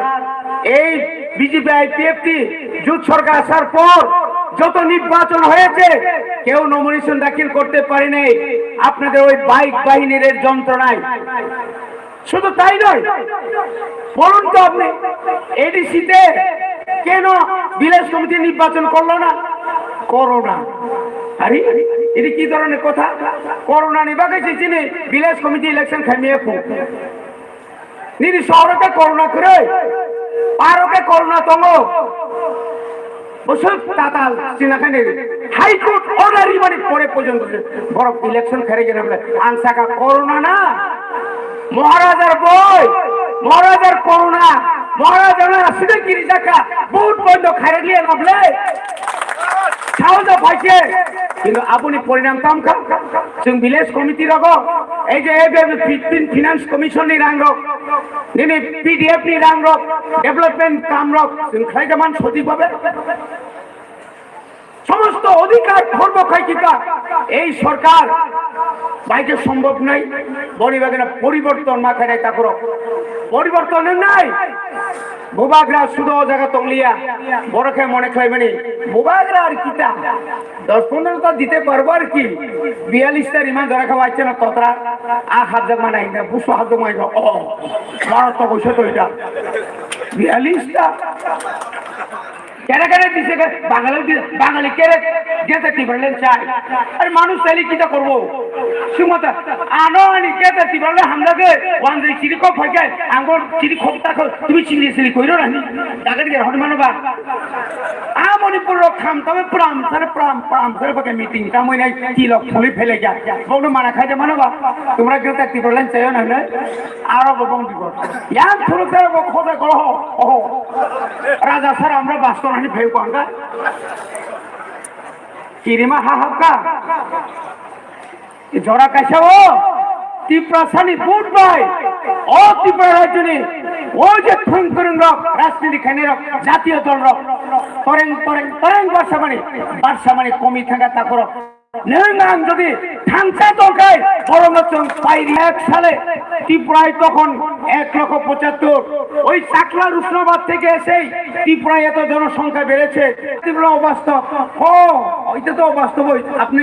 এই বিজেপি আইপিএফটি জোট সরকার আসার পর যত নির্বাচন হয়েছে, কেউ নমিনেশন দাখিল করতে পারেনি আপনাদের ওই বাইক বাহিনীর যন্ত্রণায়। শুধু তাই নয়, বলুন তো আপনি, এডিসিতে কেন ভিলেজ কমিটি নির্বাচন করলো না? করোনা। আরে, এটা কি ধরনের কথা? করোনা নিবাকে চিনি ভিলেজ কমিটি ইলেকশন খাইমিয়ে ফু। নিনি শহরকে করোনা করে, পারকে করোনা তঙ্গ। Bwswk tatal sinakhani High Court order rimani pore porjonto se borok election khairokgena bole ang saka corona na, Maharajar boi, Maharajar corona, Maharajar na sida giri jaka, vote bondo khairokliya na bole. Saoja phaise, kintu aboni porinam tamkha, chwng village committee rogo, ei je ei je fifteen finance commission ni rang rok, nini P D F ni rang rok, development kam rok, chwng khlai jaman sothik bhabe. সমস্ত অধিকার খর্ব খাই কিতা এই সরকার বাইকে সম্ভব নাই। বড়ি বাগানে পরিবর্তন মাথায় নাই তারপর পরিবর্তন নাই। বুবাগ্রা শুধু জায়গা তংলিয়া বড়কে মনে খাইবেনি বুবাগ্রা আর কিতা দশ পনেরোটা দিতে পারবো আর কি। বিয়াল্লিশটা রিমান্ড ধরে খাওয়া হচ্ছে না ততরা। আ হাত জাগ মানে বুসু হাত জাগ মানে ও মারা তো বসে তো এটা বিয়াল্লিশটা। কেন কেন দিছে কে? বাঙালি দি-, বাঙালি কেরে গেছে টিবারলেন চাই। আরে মানুষ চাইলে কিতা করবো? সুমতা, আনো আনি গেছে টিবারলে হামলা গে, ওয়ান দুই চিরি কো ফাইকে, আঙ্গুর চিরি খোপ তাকো, তুমি চিলি চিলি কইরো না নি? জাগাত গেলে হনুমান বা। আ মণিপুর রক খাম, তবে প্রাম, সারে প্রাম, প্রাম, সারে বাকে মিটিং, কামই নাই, তিলক ফুলি ফেলে গিয়া। বউনো মানা খাইতে মানো বা? তোমরা গেছে টিবারলেন চাইও না, না? আরো বং দিব। ইয়ান ফুলুক সারে বো খোদা করো, ওহো। রাজা স্যার, আমরা বাস্তব নানি ভেউ পাঙ্গা। কিরিমা হা হাবকা। জরা কাইসাও। তিপ্রাসানি বুট বাই। ও ত্রিপুরা রাজ্যনি। ও যে থুম করুন রক, রাজনীতি খানি রক, জাতীয় দল রক। তরেং, তরেং, তরেং বারসামানি। বারসামানি কমি থাকা তাকরক। Nwng ang jodi thansa tongkhai, borongo chwng pairi ek sale Tripura-i tokhon ek lokho pochattor. ওই চাকলা রুশনাবাদ থেকে এসেই ত্রিপুরায় এত জনসংখ্যা বেড়েছে। ত্রিপুরা অবাস্তব। ও, এটা তো অবাস্তবই। আপনি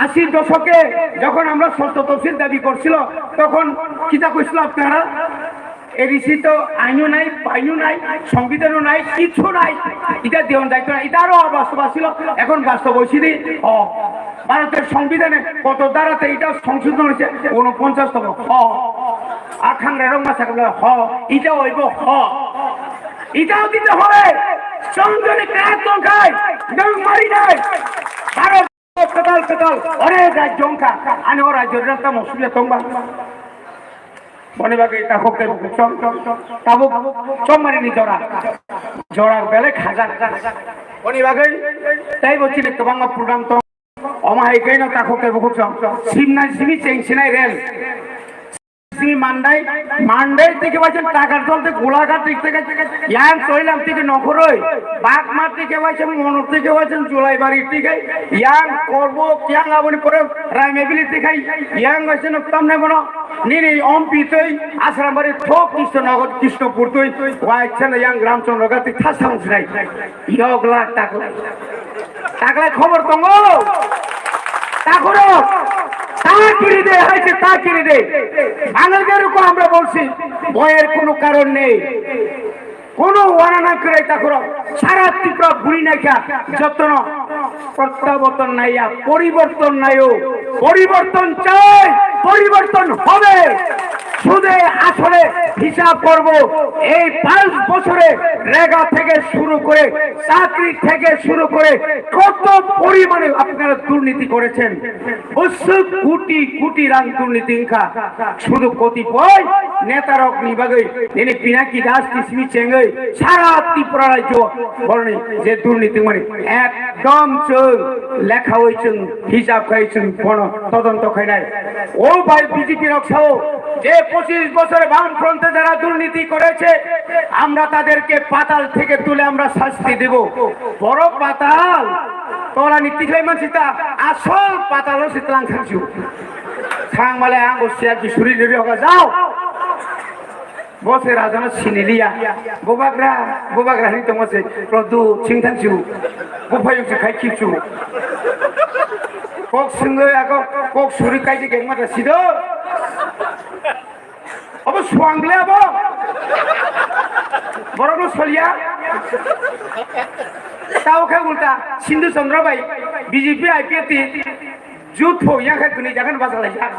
আশির দশকে যখন আমরা ষষ্ঠ তফসিল দাবি করছিল, তখন কিতা কইছিল আপনারা? এডিসি তো আইনও নাই, পাইনও নাই, সংবিধানও নাই, কিচ্ছু নাই। এটা দেওয়ান দায়িত্ব নাই, এটা আরো অবাস্তব ছিল, এখন বাস্তব হয়েছে রে। ও, ভারতের সংবিধানে কত ধারাতে এটা সংশোধন হয়েছে? ঊনপঞ্চাশতম। হ। আখান রেরং মাসা হ। এটা হইব। হ। এটাও দিতে হবে। চন্দ্রনে কার তঙ্কায়? ডং মারি নাই। Bharat Kadal kadal, ore rajyo wngkha, ani o rajyo renta mo suya tongba. Boni bagwi takhuk tei bukhuk chong, tabuk chongmani ni jora, jora belai khajak. Boni bagwi tei bo chini kwbangma program tong. Omo hai khe no takhuk tei bukhuk chong. Simnai simi cheng sinai rel. Simi mandai, mandai tei khe waisa takar dol tei gulaga tei khe yang soilam tei khe nokhoroi. Bakma tei khe waisa monok tei khe waisa julaibari tei khe yang korbo yang aboni pore raimebili tei khe yang waisa no tamnai bono. Nini ompi twi Asrambari thok Krishnanagar Krishnapur twi waisa yang Ramchandra gati thasang sinai. Yogla taklai. Taklai khobor tongo. Takhurok. Ta kiri de, hai se ta kiri de. Bangalderuko amra bolsi. Boyer kono karon nei. Kono wana na krai takhurok. Sara Tripura buri naikha. Jotno. প্রত্যাবর্তন নাইয়া পরিবর্তন নাইও, পরিবর্তন চাই, পরিবর্তন হবে। সুদে আসলে হিসাব করব। এই পাঁচ বছরে রেগা থেকে শুরু করে, চাকরি থেকে শুরু করে কত পরিমাণে আপনারা দুর্নীতি করেছেন। Busuk কোটি কোটি রাং দুর্নীতি ইংখা। শুধু কতিপয় নেতারক নিবাগৈ, এনে পিনাকি দাস কিসমি চেঙ্গৈ, সারা ত্রিপুরা রাজ্য বরনি যে দুর্নীতি মানে একদম চোখ লেখা হয়েছেন, হিসাব খাইছেন, কোনো তদন্ত খাই নাই। ও ভাই বিজেপি রক্ষাও যে পঁচিশ বছরে বামফ্রন্টে যারা দুর্নীতি করেছে, আমরা তাদেরকে পাতাল থেকে তুলে আমরা শাস্তি দেব। বড় পাতাল, তোরা নীতি খাই মানছি তা, আসল পাতাল হচ্ছে তালাং খাইছো। Thang male ang bo siya bisuri liri hoga jao. Bo se raja no siniliya. Bubagra, bubagra hin tongo se produ singthan chu. Bo phayung se khai kichu. Kok singoi ako kok suri kai je geng mata sido. Abo suang le abo. Borok no solia. Tao khe ulta Sindhu Chandra bai B J P I P F T. Jut pho yang khai kuni jagan basa lai jak.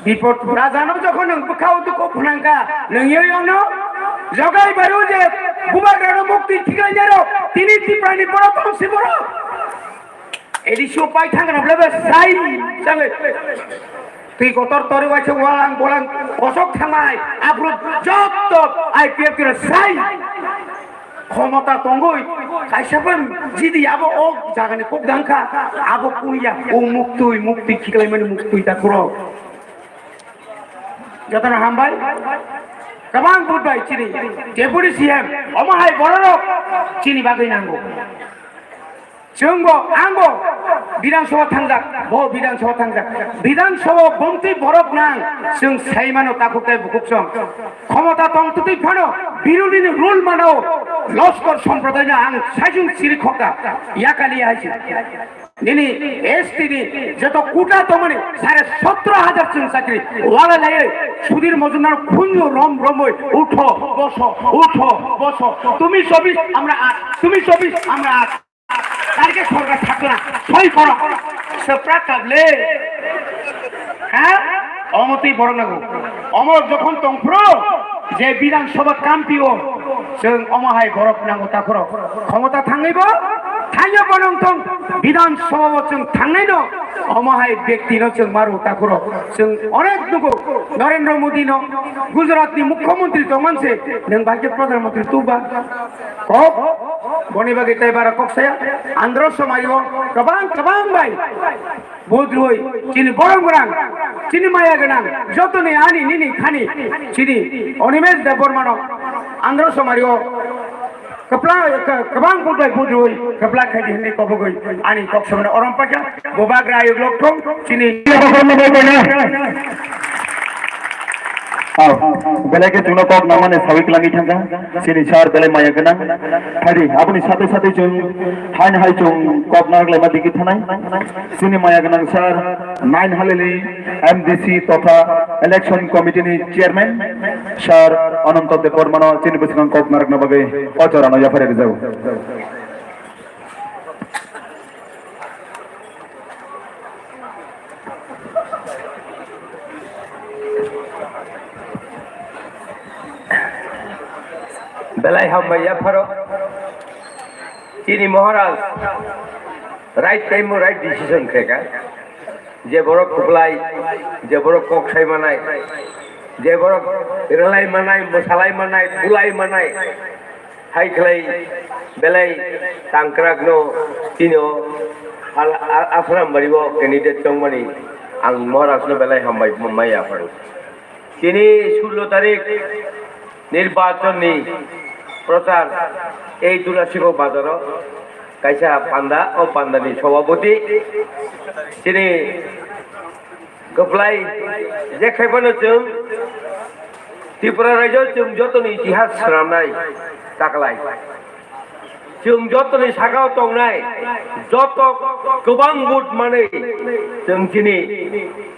Bipot raja no jokhon nung bwkhao dukho phunangka nung yo yong no jogai baru je bubagra no mukti thiklai jaro tini Tiprani borok tong si borok. Edi sio pai thang na blebe sai sangai. Twi kotor tori waisa walang bolang kosok thangnai aphuru jotto I P F T no sai. Khomota tongoi kaisa phan jidi abo o jagani kok dangkha abo kuya o muktui muktui khiklaimani muktui ta khoro. Jotono hambai. Kabang budbai chini Deputy C M omo hai bororok chini bagwi nango. Chwngbo, angbo Bidhan Sabha thangjak, bo Bidhan Sabha thangjak. Bidhan Sabha bumtwi borok nang, chwng saimano takhuk tei bukhuk chwng. Khomota tong twtwi phano birodhini rule mano, loskor somprodaino ang saijwng siri khokta, yakali haisi. Nini S T ni joto quota tongmani sare sotro hajar chwng chakri wala laiwi Sudhir Majumdar khunju rom romwi utho boso, utho boso, tumi chobbish amra aat, tumi chobbish amra aat. Target sorkar thakla, soi koro. Sepra kable. Ha? Omo twi borok nango. Omo jokhon tongphro, je Bidhan Sabha kampio, chwng omo hai borok nango takhoro. Khomota thangwi bo, thangyo bo nong tong. Bidhan Sabha bo chwng thangnai no, omo hai byakti no chwng maru takhoro. Chwng onek nugo, Narendra Modi no, Gujarat ni Mukhyamantri tongman se, nwng bai khe Pradhan Mantri tuba. Kok, boni bagwi tei bara kok saya, Andhra Somaj o kwbang kwbang bai budrui, chini borom gwnang, chini maya gwnang, jotoni ani nini khani, chini Animesh Debbarma no Andhra Somaj o kwpla, kwbang budrui budrui kwpla khaidi hinwi kobogwi ani kok somno orom paikha, bubagra ayuk lok thung, chini Belai khe chwngno kok nangmani sawi kwlangwi thangkha. Chini sir belai maya gwnang. Phadi, aboni sathe sathe chwng haino hai chwng kok narwk laima digi thanai. Chini maya gwnang sir, nine halili M D C totha election committee ni chairman, sir Ananta Debbarmano chini bwskango kok narwkna bagwi o jorano yaphari rwjago. Belai hambai yapharo. Chini Maharaj right time o right decision khaikha. Je borok kwplai, je borok kok sai manai, je borok relai manai, mwsalai manai, bulai manai, hai khlai belai tangkrakno tino al-, a-, Asram bari o candidate tongmani ang Maharajno belai hambai maya pharo. Tini sullo tarik nirbachonni prochar ei Tulasikok bazaro kaisa panda, o pandani sobhapoti chini kwplai je khaibano chwng Tripura rajyo chwng jotoni itihas swnamnai taklai. Chwng jotoni sakao tongnai, joto kwbang vote manwi chwng chini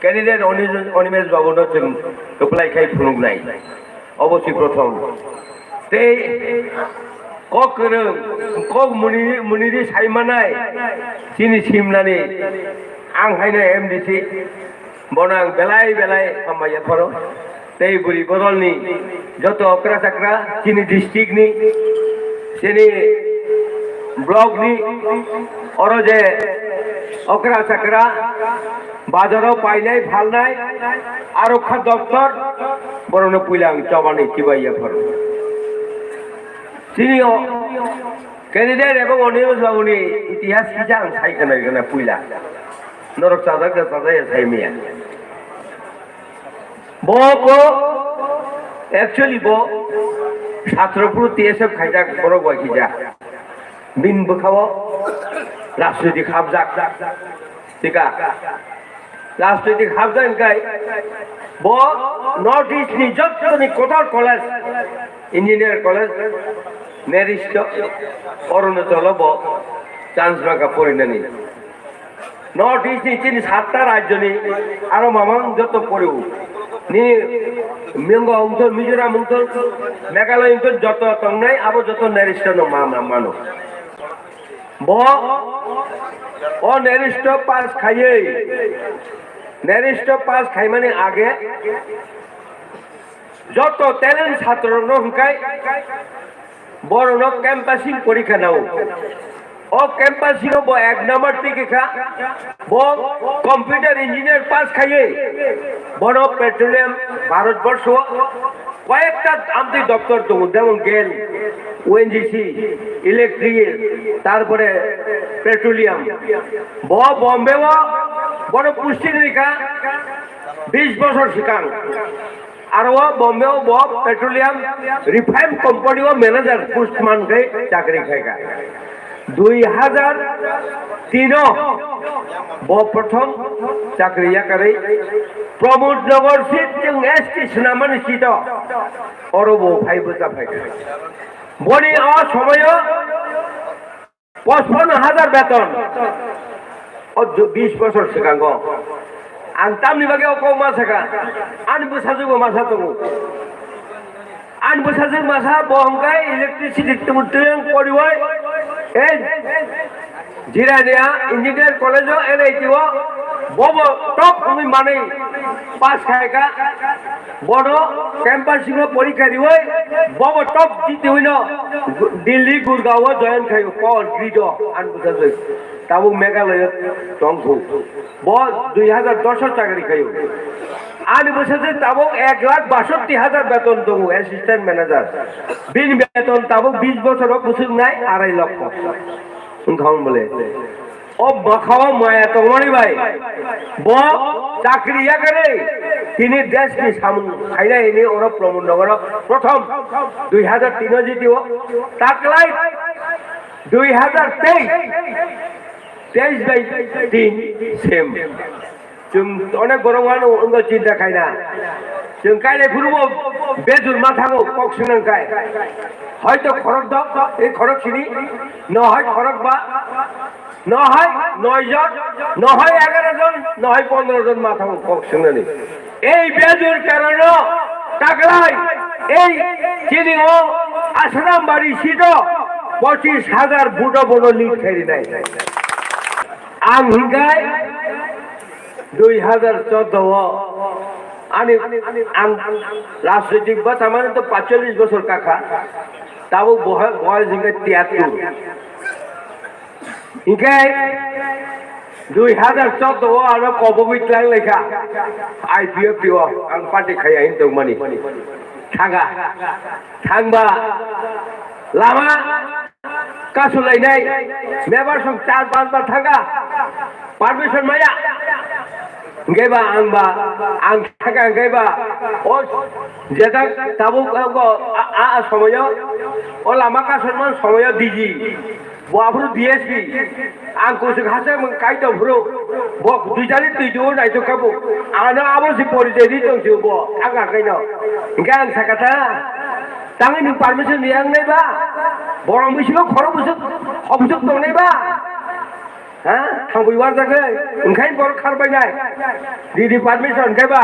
candidate Oni-, Onimesh Babuno chwng kwplai khai phunuknai. Obo si prothom. Tei kok kwrwng, kok muniri, muniri saimanai chini simnani ang haino M D C. Bono ang belai belai hambai yapharo. Tei bwrwi bodolni joto okra chakra chini district ni, chini block ni, oro je okra chakra, bazaro painai phalnai, aro kha doptor, borokno puila ang chobani chibai yapharo. Chini o candidate ebong Onimesh Babuni itihas kisa ang sai khna khna puila. Norok chajak da chajak ya sai miya. Bo, bo, actually bo satro phuru T S F khaijak borok bai kija. Bin bwkhao rajnitik habjak. Tika. Rajnitik habjak kai bo North East ni jotoni kotor college, engineer college, Neristor, Arunachal bo chance maka porinani. North East ni chini satta rajyo ni aro mamang joto poriu. Ni Mingo ungtol, Mizoram ungtol, Meghalaya ungtol joto tongnai, abo joto Neristor no ma, ma, mano. Bo o Neristor pass khaiwi, Neristor pass khaimani age joto talent satro no hwnkhe borokno campusing porikha nao. O campusing o bo ek number tiki kha, bo computer engineer pass khaiwi, bono petroleum Bharat borsho o koyekta amtwi doptor tongo, jemon gel, O N G C, electric, tarpore petroleum. Bo Bombay o bono posting rikha bish bosor swkang. Aro o Bombay o bo petroleum refine company o manager post man khai chakri khai kha. Dui hajar tin o bo prothom chakri yakarwi Pramod Nagar seat chwng S T swnamani seat o oro bo phai bwcha phai kha. Boni o somoyo pochpanno hajar beton. O du-, bish bosor swkango. Ang tamni bagwi o kok ma sakha, ani bwsajwkbo masa tongo. Ani bwsajwk masa bo hwnkhe electricity twi-, twiyang poriwi, eh, Jirania Engineer College o N I T o bobo top wngwi manwi pass khai kha. Bono campus singo porikha riwi bobo top jitiwino Delhi Gurgaon o join khaio, Power Grid o, ani bwsajwk tabuk Meghalaya tongkhu. Bo dui hajar dos o chakri khaio. Ani bwsajwk tabuk ek lakh basotti hajar beton tongo, assistant manager. Bini beton tabuk bis bosoro bwswk nai arai lokho. Wngkha bole. O bwkhao maya tongmani bai bo chakri yakarwi tini desh ni samung khaina hini oro Pramod Nagar o prothom dui hajar tin o jiti o, taklai dui hajar teis, teis bai tin same. Chwng onek borok wngkha chinta khaina. Chwng kailai phuru bo bejur ma thango kok swnang khai. Hoito khorok dok, ei khorok sini, no hai khorok ba, no hai noi jon, no hai egaro jon, no hai pondro jon ma thango kok swngnani. Ei bejur karano taklai ei chini o Asrambari seat o pochis hajar vote o bono lead khairi nai. Ang hingai dui hajar chordo o ani ang rajnitik bwsa mane to paitsollis bosor kakha, tabuk bohai bohai hingai tiyattur. Hingai Dui hazar choudo o ano kobogwi twlang laikha I P F T o ang party khaiya hin tongmani. Thanga, thangba lama kasulainai, mebar song char panch bar thanga, permission maya. Hingke ba ang ba, ang thaka hingke ba, o jeta tabuk ang bo a, a, a somoyo, o lama kasulman somoyo D G, bo aphuru D S P, ang kusuk hase mung kaito phuru, bo duitani twi duo naito kabu, ano abo si pori jadi tong si bo, ang ang kaino, hingke ang sakata, tangi ni permission ni ang nai ba, borong bisingo khoro busuk, hobusuk tong nai ba. Ha? Thangwi warjak le, wngkhai borok khar bainai. Didi permission khe ba,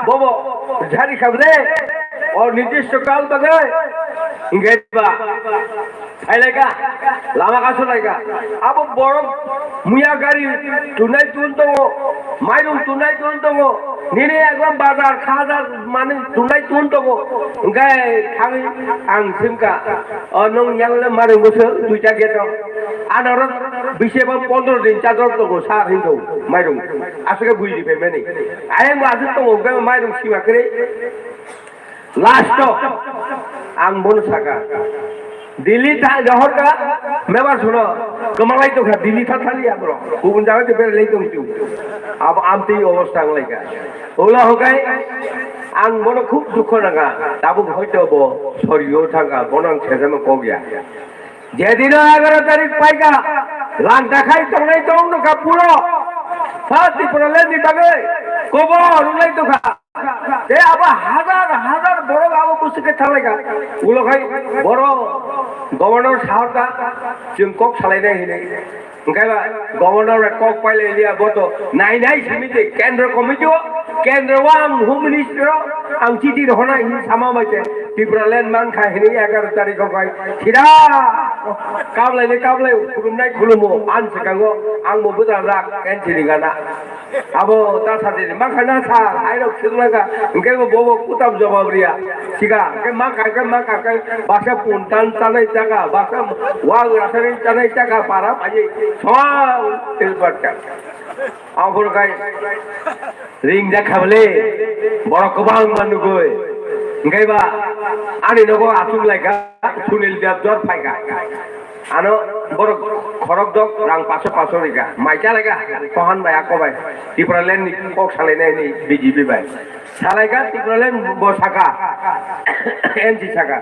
bobo jari khabre, o nirdisto kal bagwi, wngkhai ba. Phailai ka, lama kaso lai ka. Abo borok muya gari tunai tun tongo, mairung tunai tun tongo. Nini ekdom bazar khajar mani tunai tun tongo. Wngkhai thangwi ang simka. O nwng yang le mairung bwswk duita gate o. Ano oro bisi eba pondro din chador tongo sa hinto mairung. Aswk bui di phaimani. Ayang bo aswk tongo hwnkhe mairung sima kwrwi. Last o ang bono saka. Delhi ta rohor ka mebar suno kwmalai tongkha Delhi ta thali abro. Kubun jaga te berlai tong chu. Abo amtwi obostha wnglaika. Ulo hwnkhe ang bono khub dukho nanga. Tabuk hoito bo sorio thangkha, bono ang sejama kok ya. Jedino egaroh tarik paika, lang dakhai tongnai tong nokha puro. Sa Tipraland ni bagwi kobor rwnai tongkha. Te abo hazar hazar borok abo bwswk khe thanglaika. Ulo khai borok governor sahorkha, chwng kok salainai hinwi. Hingke ba governor bai kok pailai liya, bo to nai nai simi de kendro committee o, kendro o ang home minister o ang chiti rohorna hini sama bai se Tipraland mankha hini egaroh tarikh o bai sida kablai ni kablai khulumnai khulumo ang swkango ang bo bwdar rak ken sini gana. Abo ta sadi ni mankha na sir, airok swnglaga, hingke bo bo kutab jawab riya. Siga, hingke mankha, hingke mankha, hingke baksa puntan chanai jaga, baksa wang rasani chanai jaga, para paji, song, tilbatka. Abor kai, ring jak khabale, borok kwbang manugoi. Hingke ba, ani nogo achuk laika, Sunil Dev jor phaika. Ano borok khorok dok rang paso paso rika. Mai chalai ka, kohan bai ako bai. Tipraland ni kok salai nai ni B J P bai. Salai ka Tipraland bo saka. N C saka.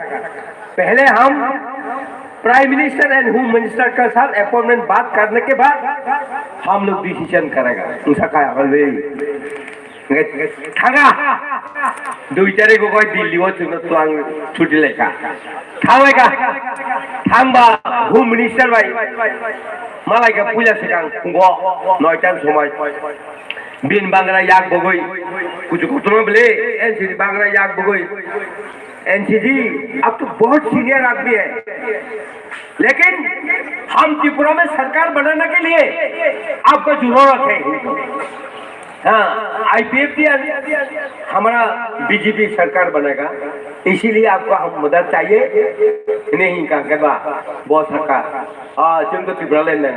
Pehle hum Prime Minister and Home Minister ka sath appointment baat karne ke baad hum log decision karega. Usa ka always. Thanga. Dui tarik o koi Delhi o chwngno twlang chuti laika. Thanglaika. Thangba Home Minister bai. Malaika puila swkang phungo noi tan somoi. Bin bangra yak bogoi. Kuchu kuchu bele N C D bangra yak bogoi. N C D, आप तो बहुत सीनियर आदमी है, लेकिन हम त्रिपुरा में सरकार बनाने के लिए आपका जरूरत है। हाँ, I P F T हमारा B J P सरकार बनेगा, इसीलिए आपको हम मदद चाहिए। नहीं कहा के बा, बहुत सरकार, हाँ, तुमको त्रिपुरा लेने,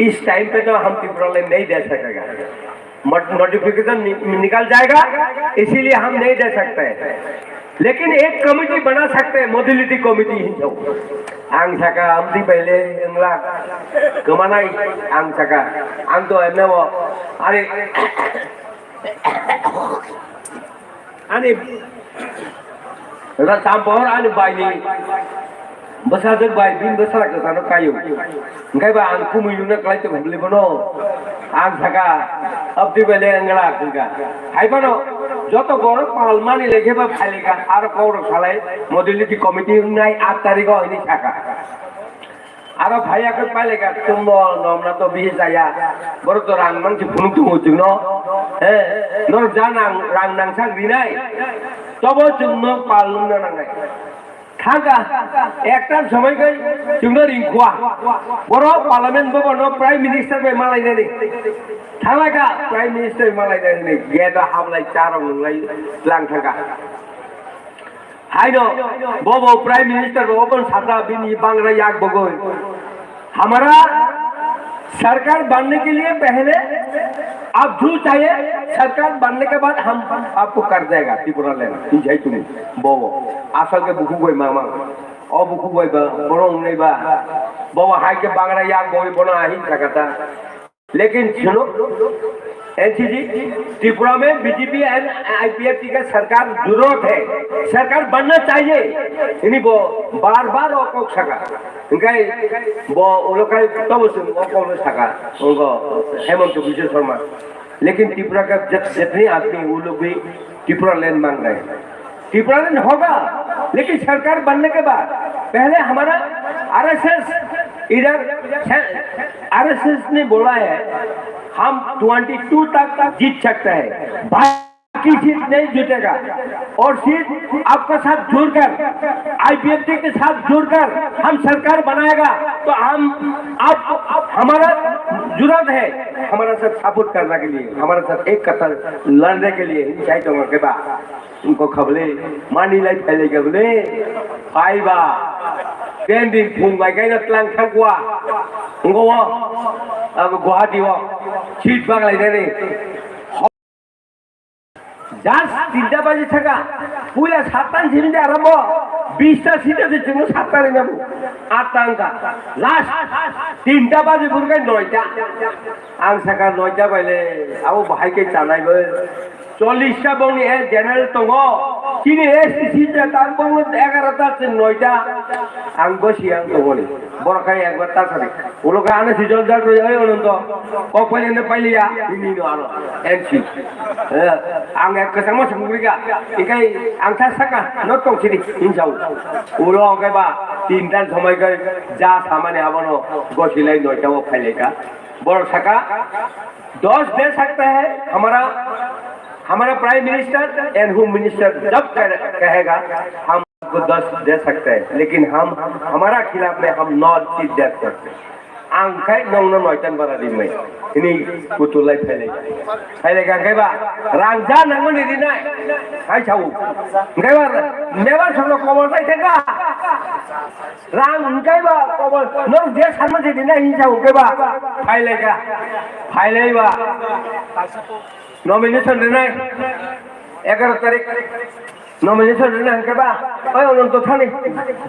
इस टाइम पे तो हम त्रिपुरा लेने नहीं दे सकेगा। नोटिफिकेशन निकल जाएगा, इसीलिए हम नहीं दे सकते हैं। लेकिन एक कमेटी बना सकते हैं, मोबिलिटी कमेटी ही तो। Ang saka amti pele engla kemanai ang saka ang to emne bo are ani Eda sampor ani baini bwsajwk bai bini bwsajwk kwchano kaio. Hwnkhe ba ang kumui nukna klai tongo bwlwi bono. Ang saka abdi bai le wngla hwnkha. Hai phano joto borok palmani lekhe ba phailika aro kokrok salai modality committee wngnai aat tarikho hinwi saka. Aro phaiya khe paileka, chwngno nomna to bihi chaya. Borok to rang mangsi phunuk tongo chwngno. He, norok ja nang, rang nangsak rinai. Tobo chwngno pal wngna nangnai. Thangkha, ekta somoi kai chwngno ringkhua. Borok parliament bhavan no prime minister bai malainani. Thanglaikha prime minister bai malainani. Gate o hablai charok nunglai tlang thangkha. Haino, bobo Prime Minister bo open satra bini bangra yak bogoi. Hamara सरकार बनने के लिए पहले आप जो चाहिए, सरकार बनने के बाद हम आपको कर देगा। त्रिपुरा लैंड, तुम जाई तुम, बोबो, आसल के बुकु गोई मामा, ओ बुकु गोई बा, बोरो उन्हें बा, बोबो हाई के बागड़ा या गोई बोना आही सकता। लेकिन सुनो, एनसीजी, त्रिपुरा में बीजेपी एंड आईपीएफटी का सरकार जरूरत है, सरकार बनना चाहिए। इन्हीं वो बार बार वो कौक सका, इनका वो, वो लोग का तब से वो कौक सका, उनको हेमंत विश्व शर्मा। लेकिन त्रिपुरा का जब जितने आदमी, वो लोग भी त्रिपुरा लैंड मांग रहे हैं। त्रिपुरा लैंड होगा, लेकिन सरकार बनने के बाद पहले हमारा आरएसएस, इधर आरएसएस ने बोला है, हम ट्वेंटी टू तक जीत सकते हैं, बाकी सीट नहीं जीतेगा। और सीट आपका साथ जुड़कर, आईपीएफटी के साथ जुड़कर हम सरकार बनाएगा, तो हम, आप, हमारा जरूरत है, हमारा साथ सपोर्ट करने के लिए, हमारा साथ एक कदम लड़ने के लिए, इन चाहिए तो के बाद। Wngkha bwle, manwi lai phai lai kha bwle. Phai ba. Ten din phung bai khe no tlang thang kwa. Wngkha o, abo Guwahati o. Seat bak lai nani. Just tinta baji thaka. Puila satta ni simi de arambo. Bista seat ase chwngno satta ni nabu. Atta wngkha. Last tinta baji phuru khe noita. Ang saka noita bai le. Abo bahai khe chanai bo. Chollish ta bongni, eh, general tongo. Chini S T C ta, ta bongno egaroh ta se noita. Ang bosi ang tongoni. Borok khe ekbar ta sadi. Ulo khe ano sijol jal roi, oi, Ananto. Kok pailai no pailiya. Nini no ano. M C. Eh, ang ek kwchangma sumgri ga. Ikai ang ta saka, no tong sini, hinsao. Ulo khe ba, tinta somoi khe, ja samani abono, gosilai noita o phailai ka. Borok saka, दस दे सकता है हमारा, हमारा prime minister and home minister जब कह-, कहेगा, हम आपको दस दे सकते हैं, लेकिन हम, हमारा खिलाफ में हम नौ चीज दे सकते हैं। Ang khai nong no noitan bara di mai. Ini kutu lai phailai. Phailai ka kai ba. Rang ja nang ni di nai. Hai chau. Kai ba. Mewa sono kobo sai theka. Rang hwnkhe ba, kobo, nwng je sanma je dinai hinsa hwnkhe ba, phailai kha, phailai ba. Nomination rinai, egaroh tarik nomination rinai hwnkhe ba, oi Ananto thani,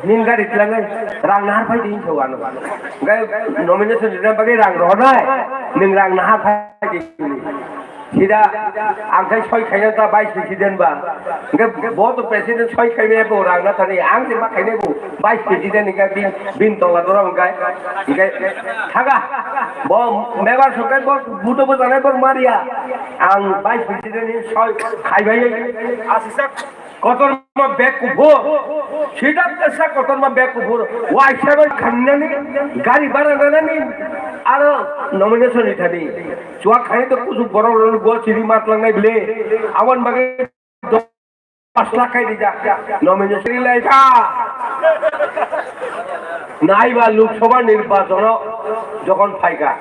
nini gari twlangnai, rang nahar phai di hinsa o ano. Hwnkhe nomination rinai bagwi rang rohornai, nwng rang nahar phai di. Sida ang khai soi khaina ta vice president ba. Hingke bo to president soi khaimaya bo rang na thani ang je ma khainai bo vice president hingke bin, bin tola dora hingke, hingke thaga. Bo member sokai bo buto bo janai bo maria. Ang vice president ni soi khaibai. Asisa Kotorma bag kuphur, sida tesa kotorma bag kuphur, waisa bai khanani, gari bara nanani, aro nomination ni thani. Chua khai to kusu borok rok go chiri matlangnai bile, awan bagwi dos lakh khai dijak, nomination lai tha. Naiba Lok Sabha nirbachon o jokhon phaikha.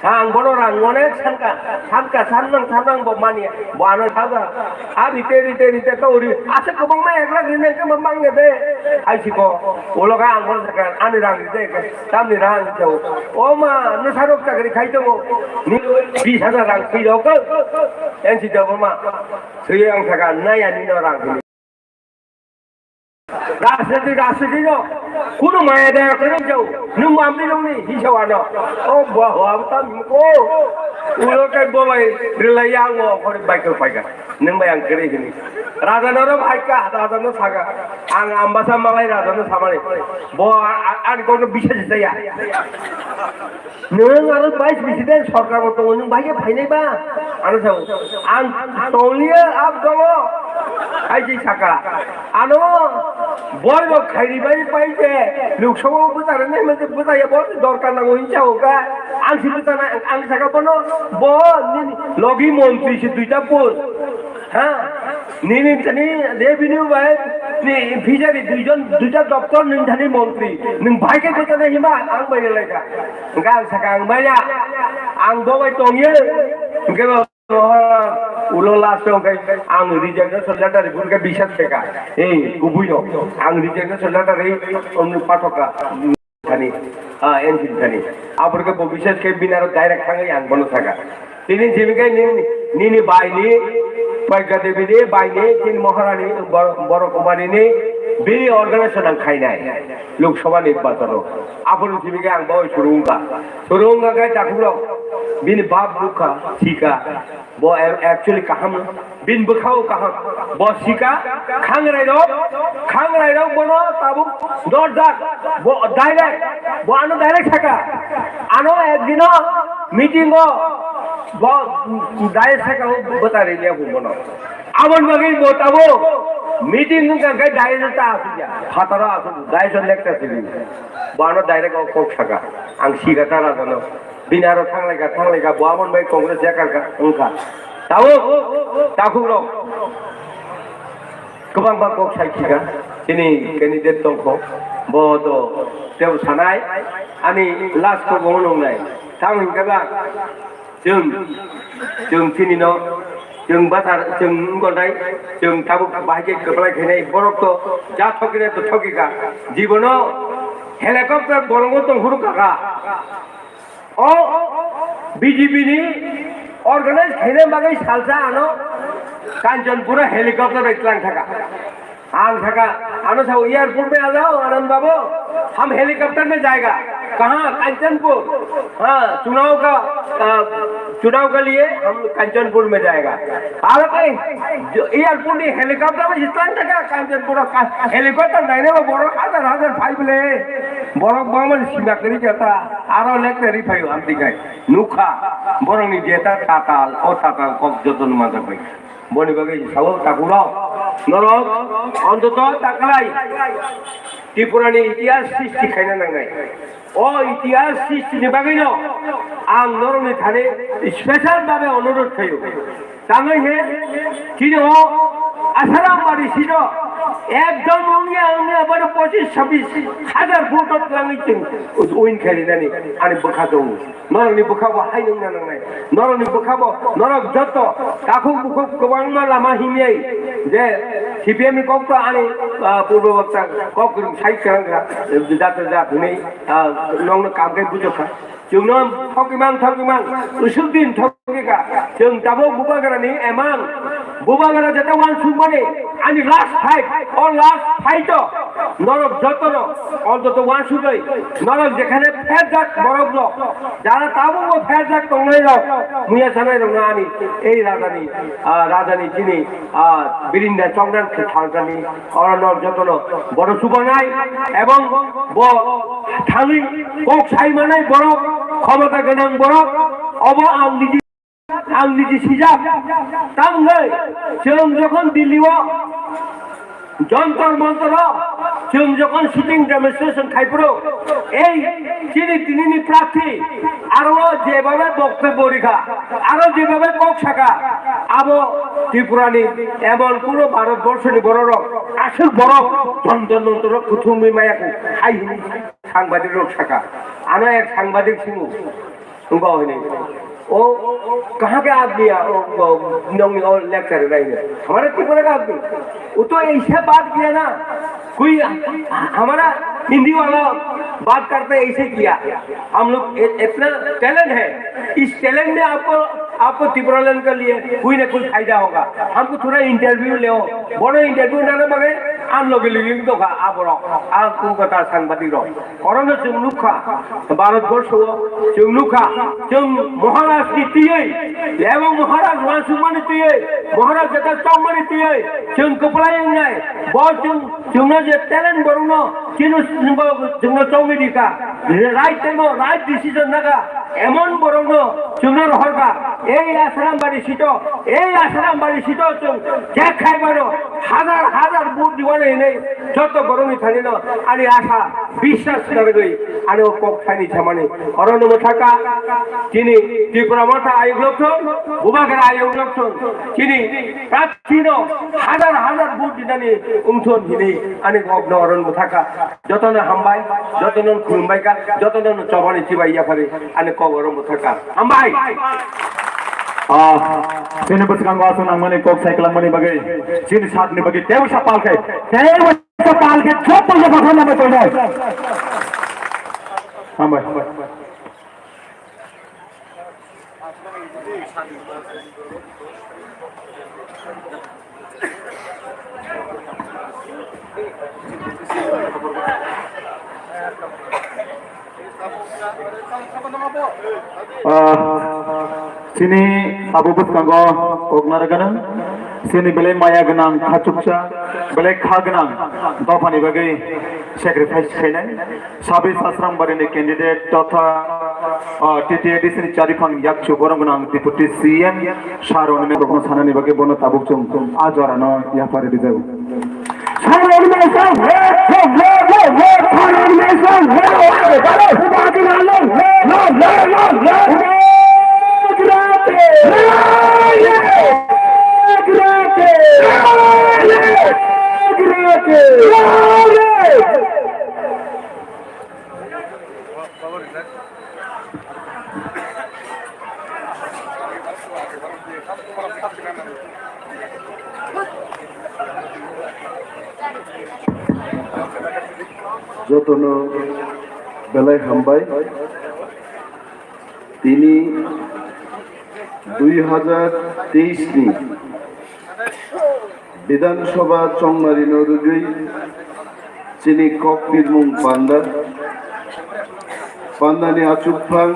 Ang bono rang onek sanka, sanka, sannang, sannang bo mani, bo ano saja. A rite, rite, rite to uri, asa kwbangma ek lakh rinai khe bo mangya de. Ai siko, ulo kha ang bono sakha, ani rang rite khe, tamni rang rite o. O ma, no sarok chakri khai tongo. Ni bis hajar rang phi rok, N C Debbarma. Swi ang sakha, naya ni no rang hini. Rajniti, rajniti no, kuno maya daya kwrwi jao, nwng mamni nungni, hinsa wano. O bo, ho, abo tam ko. Ulo kai bo bai, rilai ya, ngo, khori bai ko pai ka. Nwng bai ang kwrwi hini. Raja no ro bai ka, raja no saga. Ang ambasa malai raja no samani. Bo, a, a, ani kono bisa jisa ya. Nwng aro vice president sorkar bo tongo, nwng bai khe phainai ba? Ano sao, ang tonglia ab dolo. Hai je saka. Ano boi bo khairi bai pai je. Lok Sabha o bwchari nai manje bwchaya bo dorkar nango hinsa o ka. Ang si bwchana, ang saka bono, bo nini logi montri si duita post. Ha? Nini tani revenue bai ni fishery duijon, duita doptor nini tani montri. Nwng bai khe bwchana hima ang bai lai ka. Hingke ang saka ang maya, ang bo bai tongye, hingke bo ulo last o hingke ang resignation letter ripun khe bisas khe ka. Ei, kubui no, ang resignation letter ri, omni pathoka. thani, ah, N C P thani. Aboni khe bo bises khe bini aro direct thangwi ang bono saka. Tini jibikhe nini, nini bai ni, Pragya Devi ni bai ni, tini Maharani, Bor-, Borok Kumari ni, bini organization ang khainai. Lok Sabha nirbachon o. Aboni jibikhe ang bo suru wngkha. Suru wngkha khe takhuk rok, bini bap nukha, sikha. Bo a-, actually kaham, bini bwkhao kaham. Bo sika, khangrai rok, khangrai rok bono tabuk dorjak, bo direct, bo ano direct saka. Ano ekdino meeting o, bo direct saka, bo bwtari liya bo bono. Aboni bagwi bo tabuk meeting wngkha khe direct ta asukya, phataro asuk, direct lecture sidi. Bo ano direct o kok saka, ang sika ta rajano. Bini aro thanglaikha, thanglaikha, bo aboni bai Congress jakar kha, wngkha. Tabuk, takhuk rok. Kwbangma kok sai khika, chini candidate tongkho. Bo to tebo sanai, ani last kok bo nungnai. Tamo hinkhe ba, chwng, chwng chini no, chwng bwsar, chwng wngkha nai, chwng tabuk bahai khe kwplai khainai, borok to ja thokina to thokika. Jibono helicopter bolongo tong phuru kaka. O B J P ni organize khaina bagwi salsa ano Kanchanpura helicopter bai tlang thaka. Ang thaka, ano sao airport mein aa jao, Anand babu, hum helicopter mein jayega. Kahan? Kanchanpur. Ha, chunav ka, ah, chunav ke liye hum Kanchanpur mein jayega. Aro koi airport ni helicopter bai tlang thaka Kanchanpur ka helicopter naina ba borok hazar hazar phai bole. Borok bangmani sima kwrwi khe ta, aro lekte ri phaio amtwi khai. Nukha, borokni jeta tatal, o tatal kok jotono manjak bai. Boni bagwi sao takhurok, norok ontoto taklai Tripurani itihas srishti khaina nangnai. O itihas srishtini bagwino ang norokni thani special babe onurod khaio. Tangwi he, chini o Asaram bari sino ekdom wngya wngya bari pochis sabis hazar vote o twlangwi chwng win kharinani ani bwkha tongo. Norokni bwkha bo hai wngna nangnai. Norokni bwkha bo norok joto takhuk bukhuk kwbangma lama himyai je C P M ni kok to ani, ah, purbo bakta kok kwrwng sai kwrwng kha, jat jat hwnwi, ah, nokno kam khe bujokha. Chwngno thokimang thokimang usuk din thokika. Chwng tabuk Bubagrani emang. Bubagra jeta wansukmani ani last fight, o last fight o norok jotono ontoto wansugwi norok jekhane pherjak borok rok, jara tabukbo pherjak tongnai rok, muya sanai rokno ani ei rajani, ah, rajani chini, ah, Birinda Chongdan khe thalsani oro norok jotono bono chubanai ebong bo thangwi kok sai manai borok, khomota gwnang borok, obo ang niji, ang niji sijak. Tamhwngwi chwng jokhon Delhi o Jontor Montor o chwng jokhon sitting demonstration khai phuru, ei chini tinini prarthi aro o jebabe boktobbo rikha, aro jebabe kok saka, abo Tripurani emon kuno Bharat borshoni bororok aswk borok Jontor Montor o kuthumwi maya hai hwnwi sangbadik rok saka. Ano ek sangbadik singo, wngkha hwnwi, "O kaha ke aadmi hai? O, o, nongni o lecture nai hai. Hamare Tripura ka aadmi. Wo to aisa baat kiya na, koi hamara Hindi wala baat karte aise kiya. Hum log e-, itna talent hai. Is talent mein aapko, aapko Tipraland ke liye koi na koi fayda hoga. Humko thoda interview leo." Bono interview nana bagwi ang logi logi wngtokha aborok. Ang Kolkata sangbadik rok. Orono chwng nukha, Bharat borsho o chwng nukha, chwng Maharaj ni twiwi, ebong Maharaj wansukmani twiwi, Maharaj jeta chongmani twiwi, chwng kwplai wngnai, bo chwng, chwngno je talent borokno, chino, chwngno chongwi rikha, right time o right decision naka, emon borokno chwngno rohorkha, ei Asaram bari sito, ei Asaram bari sito chwng jekkhai mano, hazar hazar vote diwane hinwi joto borokni thanino ani asa biswas narwgwi ani o kok thani samani. Orono mwthaka chini Tipra Motha ayuk lokthong, Bubagra ayuk lokthong, chini prarthino hazar hazar vote dinani wngthon hinwi ani kokno orono mwthaka. Jotono hambai, jotono khulumbai kha, jotono chobani chibai yaphari ani kok orono mwthaka. Hambai. Ah, chini bwskango aswk nangmani kok sai kwlangmani bagwi, chini sakni bagwi teibo sa pal khe, teibo sa pal khe, joto joto khorna bai tongnai. Hambai. Ah, chini abo bwskango kok narwkgwnang, chini belai maya gwnang, khachuksa, belai kha gwnang dophani bagwi sacrifice khainai. Sabi Sasrambari ni candidate totha, ah, T T A D C ni chariphang yakchu borok gwnang Deputy C M Sir Animesh rokno sanani bagwi bono tabuk chwng a jora no yapari rijago. Jotono belai hambai. Tini dui hajar teis ni Bidhan Sabha chongmarino rwgwi chini kok birmung panda, pandani achukphang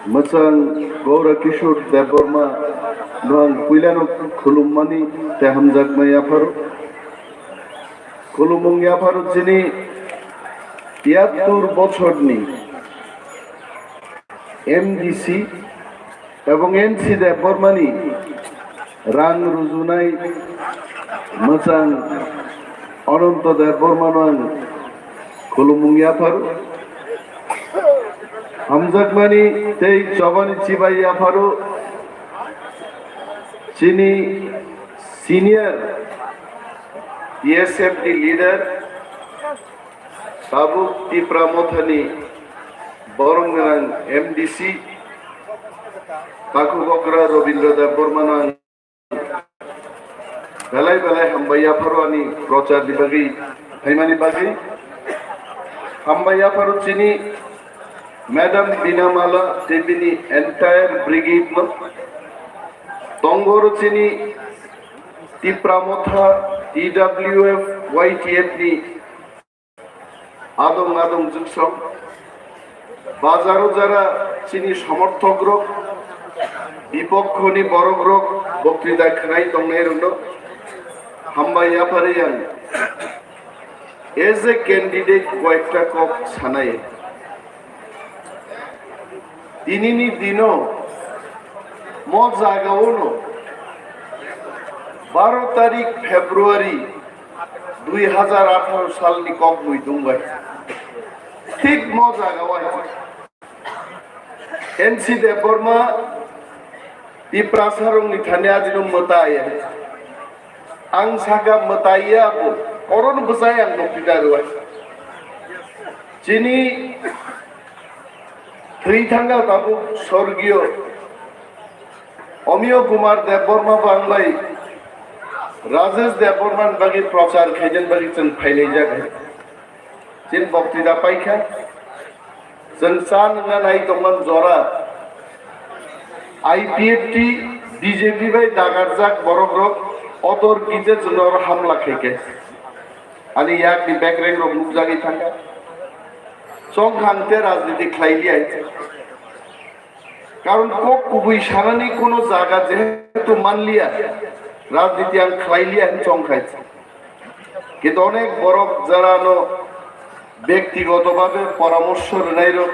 mwchang Gaura Kishore Debbarma no ang puilano khulummani tei hamjakmani yapharo. Khulumung yapharo chini tiyattur bochorni M D C ebong N C Debbarmani rang rujunai mwchang Ananto Debbarmano ang khulumung yapharo. Hamjakmani tei chobani chibai yapharo chini senior T S F ni leader, tabuk Tipra Mothani borok gwnang M D C, Takhuk okra Robindra Debbarmano ang belai belai hambai yapharo ani prochar ni bagwi, phaimani bagwi. Hambai yapharo chini Madam Binamala tei bini entire brigade no. Tongo oro chini Tipra Motha, T W F, Y T F ni adong adong jwksong, bazaro jara chini somorthok rok, bipokkhoni borok rok, boktwita khwnai tongnai rokno hambai yaphari ang. As a candidate koyekta kok sanai. Tinini dino mo jagao no baro tarik February dui hajar atharo salni kok muidung bai thik mo jagao ai N C Debbarma Tiprasa rokni thani ajino mwtai ai. Ang saka mwtai ya bo, koron bwsai ang nokti da rwai. Chini thwi thangkha tabuk sorgiyo Omiyo Kumar Debbarma bangbai Rajesh Debbarma ni bagwi prochar khaijak bagwi chwng phailaijak hai. Chini boktwita paikha, chwng cha nwngna nai tongmani jora I P F T B J P bai dagarjak borok rok otor gije chwngno oro hamla khaikhe. Ani yakni bekreng rok nukjagwi thangkha. Chongkhang te rajniti khlai liya. Karon kok kubui sanani kono jaga jehetu manliya, rajniti ang khlai liya hwn chongkhai. Kintu onek borok jarano bektigoto bhabe poramorso rwnairok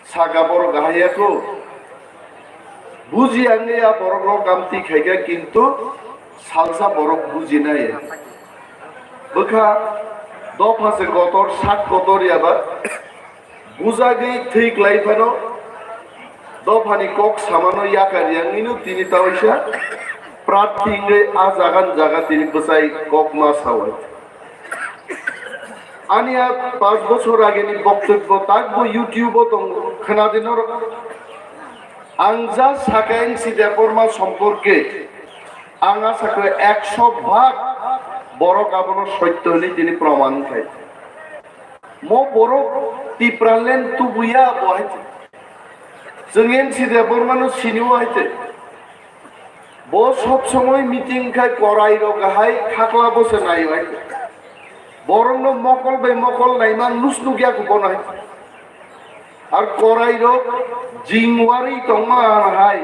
saka borok ahaiya ko. Buji ang ya borok rok kamti khaikha kintu salsa borok bujinai. Bwkha dopha se kotor sak kotor yaba. Bujagwi thwi klai phano dophani kok samano yakar yangwino tini taoisa prarthi wngwi a jaga ni jaga tini bwsai kok ma sao. Ani a panch bochor ageni boktobbo takbo YouTube o tongo, khwnadi norok. Ang ja saka N C Debbarma somporke ang asa khe ekso bhag borok abono sotto hwnwi tini proman khai. Mo borok Tipraland tubuya bo hai te. Chwng N C Debbarma no sini o hai te. Bo sob somoi meeting khai korai rok hai khakla bo se nai o hai te. Borok no mokol bai mokol naima nus nuk ya ko bo no hai te. Ar korai rok jingwari tongma hai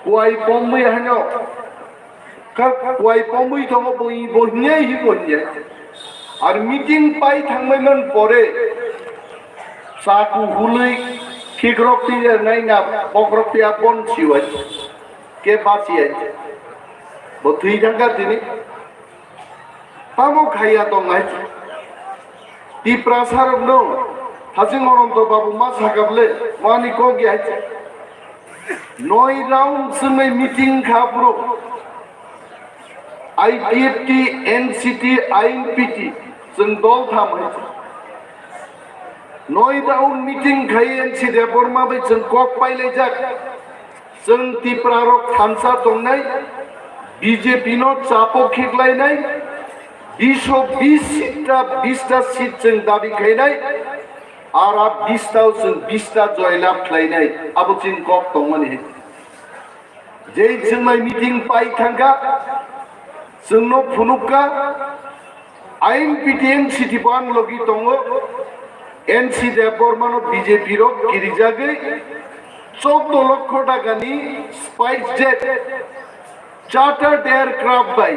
kuai pomwi hai no. Kha kuai pomwi tongo bo, bo hinyai hi bo hinyai. Ar meeting pai thangmai man pore chaku hulwi khikrok twi nai na bokrok twi abon siwai ke bachiyai. Bo thwi thangkha tini. Tamo khaiya tongnai. Tiprasa rokno haching Ononto Babu ma sakable mani kok ya. Noi round swngnai meeting kha bro. I P F T, N C T, I N P T, chwng dol tham hai. Noi round meeting khai N C Debbarma bai chwng kok pailaijak. Chwng Tipra rok thansa tongnai, B J P no chapo khiklainai, bish o bish ta, bish ta seat chwng dabi khainai, ar a bish ta o chwng bish ta joylab khlainai, abo chini kok tongmani. Jei chwng mai meeting pai thangkha, chwngno phunukka, ain P T M city bo ang logi tongo, N C Debbarma no B J P rok kirijagwi choudo lokho takani Spice Jet chartered aircraft bai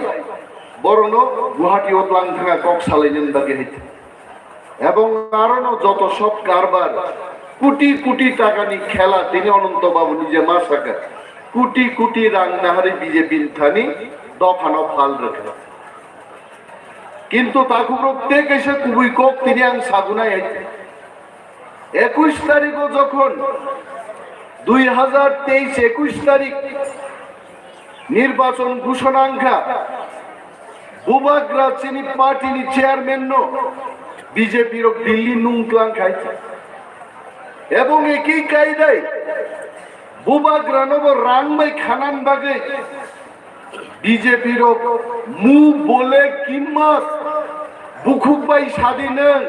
borokno Guwahati o twlang thangkha kok salainani bagwi hai. Ebong arono joto sot karbar, koti koti takani khela tini Ononto Babu nije ma saka, koti koti rang nahari B J P ni thani dophano phal rwkha. Kintu takhukrok tei kaisa kubui kok tini ang sagunai hai. Ekush tarikh o jokhon dui hazar teis ekush tarikh nirbachon ghoshona wngkha, Bubagra chini party ni chairman no B J P rok Delhi nung tlang khai. Ebong eki kaidai Bubagra no bo rang bai khanan bagwi B J P rok mu bole kimmat bukhuk bai sadi nwng.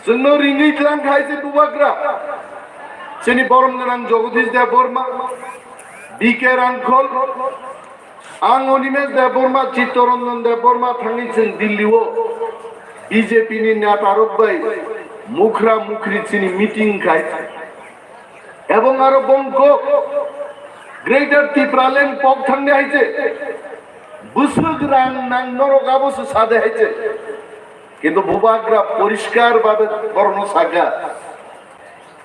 Chwngno ringwi tlang khai se Bubagra. Chini borom gwnang Jagadish Debbarma, B K Rangkhol, ang Animesh Debbarma, Chittaranjan Debbarma thangwi chwng Delhi o B J P ni neta rok bai mukhra mukhri chini meeting khai. Ebong aro bongkok Greater Tipraland pok thangni hai se bwswk rang nang norok abo se sade hai se. Kintu Bubagra poriskar babe borokno saka,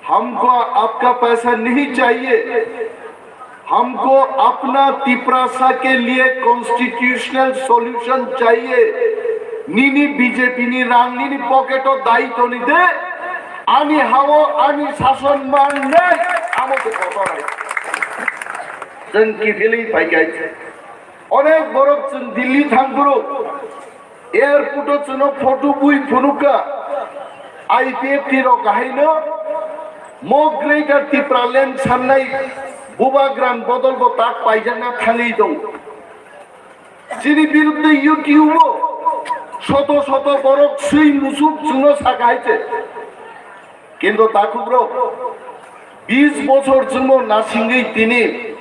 "Humko aapka paisa nahi chahiye, humko apna Tiprasa ke liye constitutional solution chahiye." Nini B J P ni rang nini pocket o dai toni de, ani hao ani sason man nai, amo se kotor hai. Chwng kiphilwi phaikai. Onek borok chwng Delhi thangphuru airport o chwngno photo bui phunukha, I P F T rok haino mo Greater Tipraland sannai Bubagra ni bodol bo tak paijakna thangwi tongo. Chini birudde YouTube o soto soto borok swi musuk chwngno saka hai se. Kintu takhukrok bis bochor chwngno nasingwi tini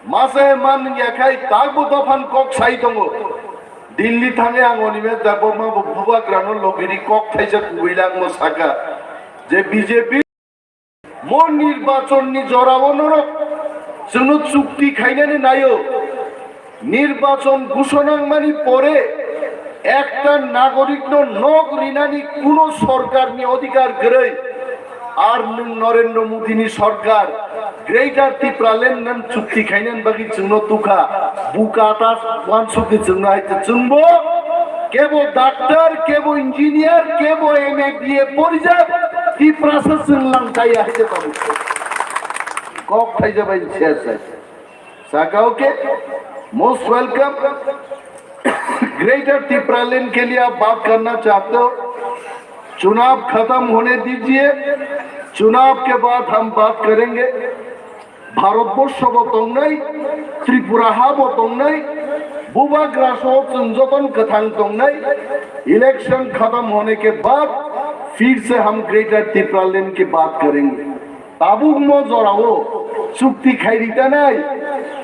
masa man yakhai takbo dophan kok sai tongo. Delhi thangwi ang Animesh Debbarma bo Bubagrano logiri kok thaisa kubui langmo saka je B J P mo nirbachon ni jorao norok chwngno chukti khainani naio. Nirbachon ghoshona wngmani pore ekta nagorikno nok rinani kuno sorkarni odhikar kwrwi. Ar nwng Narendra Modini sorkar Greater Tipraland nang chukti khainani bagwi chwngno tukha. Buka ta wansukni chwngno hai chwngbo kebo doctor, kebo engineer, kebo M A B A porijak, Tiprasa chwng lang chaya hai je tongo. Kok thaija bai siya sai. Saka, okay, most welcome. Greater तिप्रालैंड के लिए आप बात करना चाहते हो, चुनाव खत्म होने दीजिए, चुनाव के बाद हम बात करेंगे। Bharatvarsha bo tongnai, Tripura ha bo tongnai, Bubagra soho chwng jotono kwthang tongnai, election खत्म होने के बाद फिर से हम ग्रेटर तिप्रालैंड की बात करेंगे। Tabuk mo jorao chukti khairi tanai,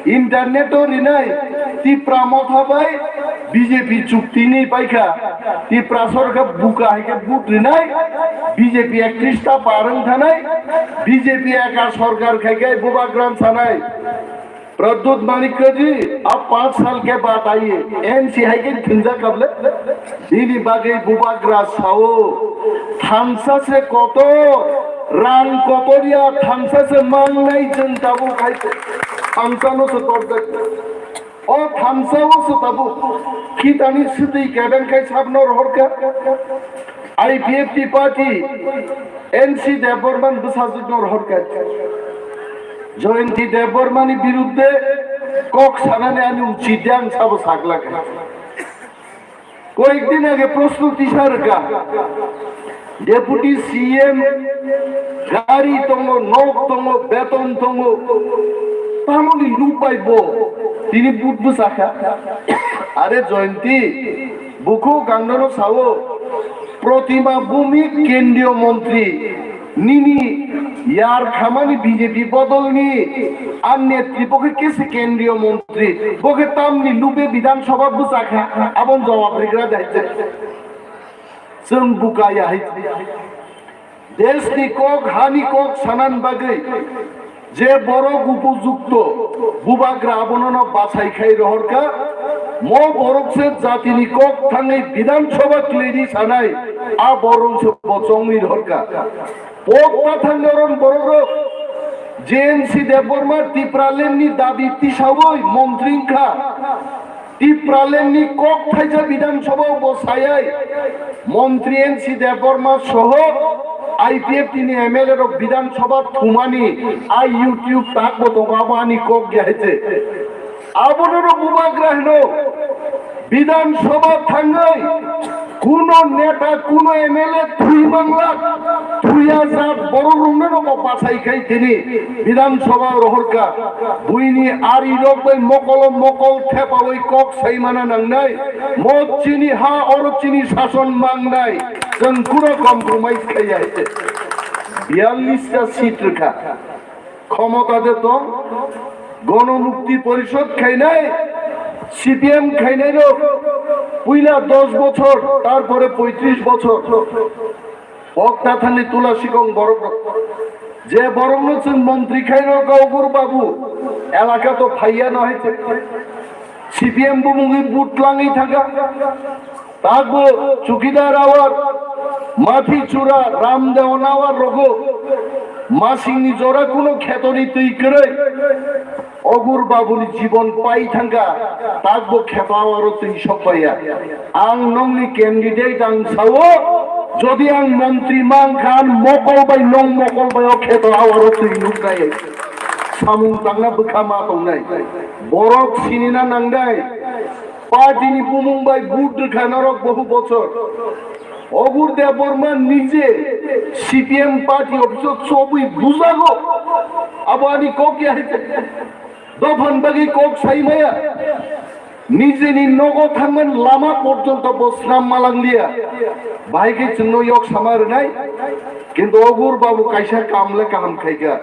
internet o rinai, Tipra Motha bai B J P chukti ni paikha, Tipra sorkar buka hai khe vote rinai, B J P ektrista parwng thanai, B J P eka sorkar khai khe bubagra sanai. Pradyut माणिक्य जी, अब पाँच साल के बाद आइए, N C hai khe thungjak kable? Bini bagwi bubagra sao, thansa se kotor, rang kotor ya thansa se mangnai chwng tabuk hai se, thansa no se torjak. O thansa o se tabuk, khitani swtwi kebeng khai sabno rohorkha. I P F T party, N C Debbarman bwsajwkno rohorkha. Jayanti Debbarmani birudde kok sanani ani uchit de ang sabo saglakha. Koyekdin age proshno tisarwkha, Deputy C M gari tongo, nok tongo, beton tongo, tamoni lupai bo tini but bwsakha. Are Jayanti, bukhuk ang nono sao, Protima Bhumik kendriyo montri, nini yar khamani B J P bodolni, ar netri bo khe kesi kendriyo montri, bo khe tamni lube Bidhan Sabha bwsakha, abon jawab rigra dai. Chwng buka ya hai. Deshni kok, hani kok sanan bagwi je borok upojukto, bubagra abono no bachai khai rohorkha, mo borok se jatini kok thangwi Bidhan Sabha kwlwi sanai, a borok se bo chongwi rohorkha. Pok pathang noron borok rok J N C Debbarma Tipraland ni dabi tisawi montri wngkha. Tipraland ni kok thaisa Bidhan Sabha o bo sayai, Montri N C Debbarma soho I P F T ni M L A rok Bidhan Sabha thumani a YouTube tak bo tongo, abo ani kok ya hai se. Abono rok bubagra hino, Bidhan Sabha thangwi kuno neta, kuno M L A thwi mangla, thwiya jat borok rokno rok bo bachai khai tini Bidhan Sabha rohorkha. Buini ari rok bai mokolo mokol thepawi kok saimana nangnai. Mo chini ha, oro chini sason mangnai. Chwng kuno compromise khaiya hai se. Biyallis ta seat rwkha. Khomota de tong, Gono Mukti Porishod khainai, C P M khainai rok, puila dos bochor, tarpore poitris bochor. Pok tathani tula sikong borok rok. Je borokno chwng montri khaino Gaugur Babu, elaka to phaiya no hai se. C P M bumungwi but langwi thangkha. Takbo Chukidar awar, Mathi Chura, Ramdeon awar rogo, masingni jora kuno khetoni twi kwrwi. Ogur Babuni jibon pai thangkha, takbo kheto awaro twi sokbaiya. Ang nongni candidate ang sao, jodi ang montri mankha, ang mokol bai nong mokol bai o kheto awaro twi nuknai. Samung tangna bwkha ma tongnai. Borok sinina nangnai. Party ni bumung bai vote rwkha norok bohu bochor. Ogur Debbarma nije C P M party office o chobwi bujago. Abo ani kok ya hai. Dophan bagwi kok sai maya. Nijeni nogo thangmani lama porjonto bo swnam malangliya. Bahai khe chwngno yok sama rwnai. Kintu Ogur Babu kaisa kam le kaham khaikha.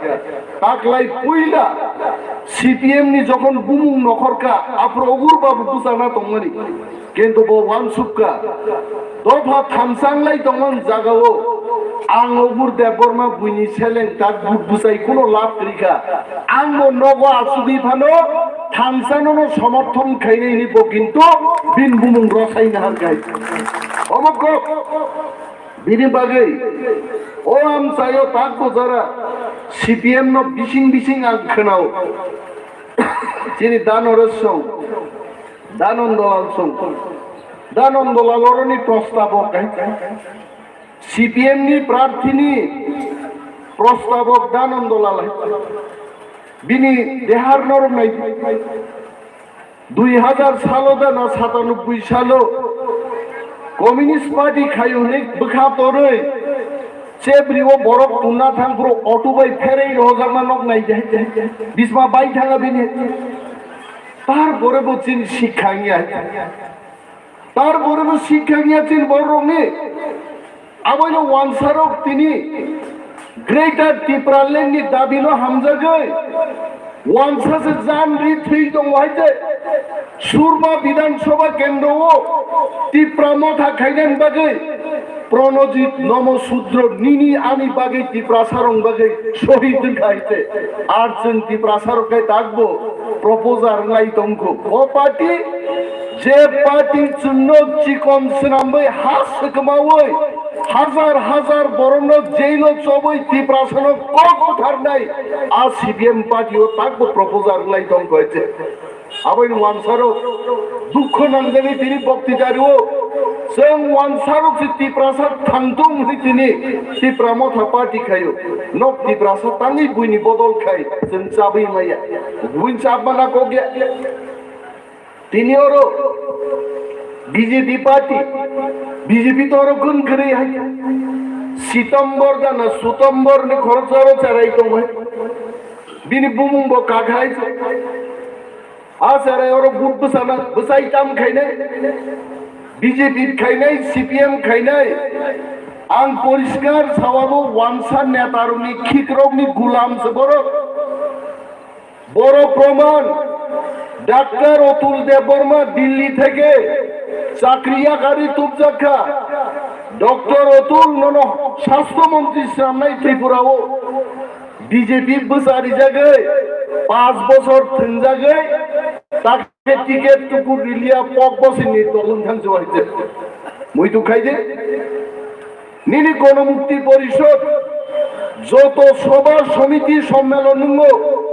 Taklai puila C P M ni jokhon bumung nokhorkha, aphuru Ogur Babu bwchana tongmani. Kintu bo uansukha, dopha thamsa wnglai tongmani jagao ang Ogur Debbarma buini seleng tak but bwchai kuno lab kwrwikha. Ang bo nogo achugwi phano thamsa nono somorthon khainai hinwi bo kintu bini bumung rwsai nahar khai. Omo kok. Bini bagwi o amchaio tak bujara C P M no bising bising ang khwnao. Chini Danoresh song, Danandalal song, Danandalal oroni prostabok hai. C P M ni prarthini prostabok Danandalal hai. Bini dehar norok nai. Dui hajar salo da na satanubui salo Communist Party khayo hinwi bwkha torwi chebri o borok tungna thang phuru auto bai pherwi rohorjakma nok nai de. Bisma bai thanga bini. Tarpore bo chini sikha wngya. Tarpore bo sikha niya chini bororokni. Aboino wansarok tini Greater Tipraland ni dabino hamjagwi wansa se jan ri thwi tongo hai je Surma Bidhan Sabha kendro o Tipra Motha khainani bagwi Pranajit Nomo Sudro nini ani bagwi Tiprasarok bagwi sohid wngkha hai je. Ar chwng Tiprasarok khe takbo proposal wnglai tongkho. O party Je party chwngno chikon swnamwi ha swkmawi hajar hajar borokno jailo chobwi Tiprasano kok butharnai a C P M party o takbo proposal wngwi tongkha je. Aboni wansarok dukho nangjagwi tini boktitari o chwng wansarok se Tiprasa thangtung hwnwi tini Tipra Motha party khaio. Nok Tiprasa tangwi buini bodol khai chwng chabwi maya. Buini chapmana kok ya. Tini oro B J P party, B J P to oro gun kwrwi hai. Sitombor jana Sutombor ni khoroksa oro cherai tongmai. Bini bumung bo kakhai. A cherai oro but bwsana, bwsai tam khainai. B J P khainai, C P M khainai. Ang poriskar sawabo wansa netarokni khikrokni gulam se borok. Boro proman, Doctor Atul Debbarma Delhi theke chakri yakari tubjak kha. Doctor Atul nono Sastho Montri swnamnai Tripura o B J P bwsa rijagwi panch bochor thwngjagwi take ticket tukur riliya pok bosini tolung thang jwai je. Muitu khai de. Nini Ganamukti Porishod joto sobha somiti sommelon nungo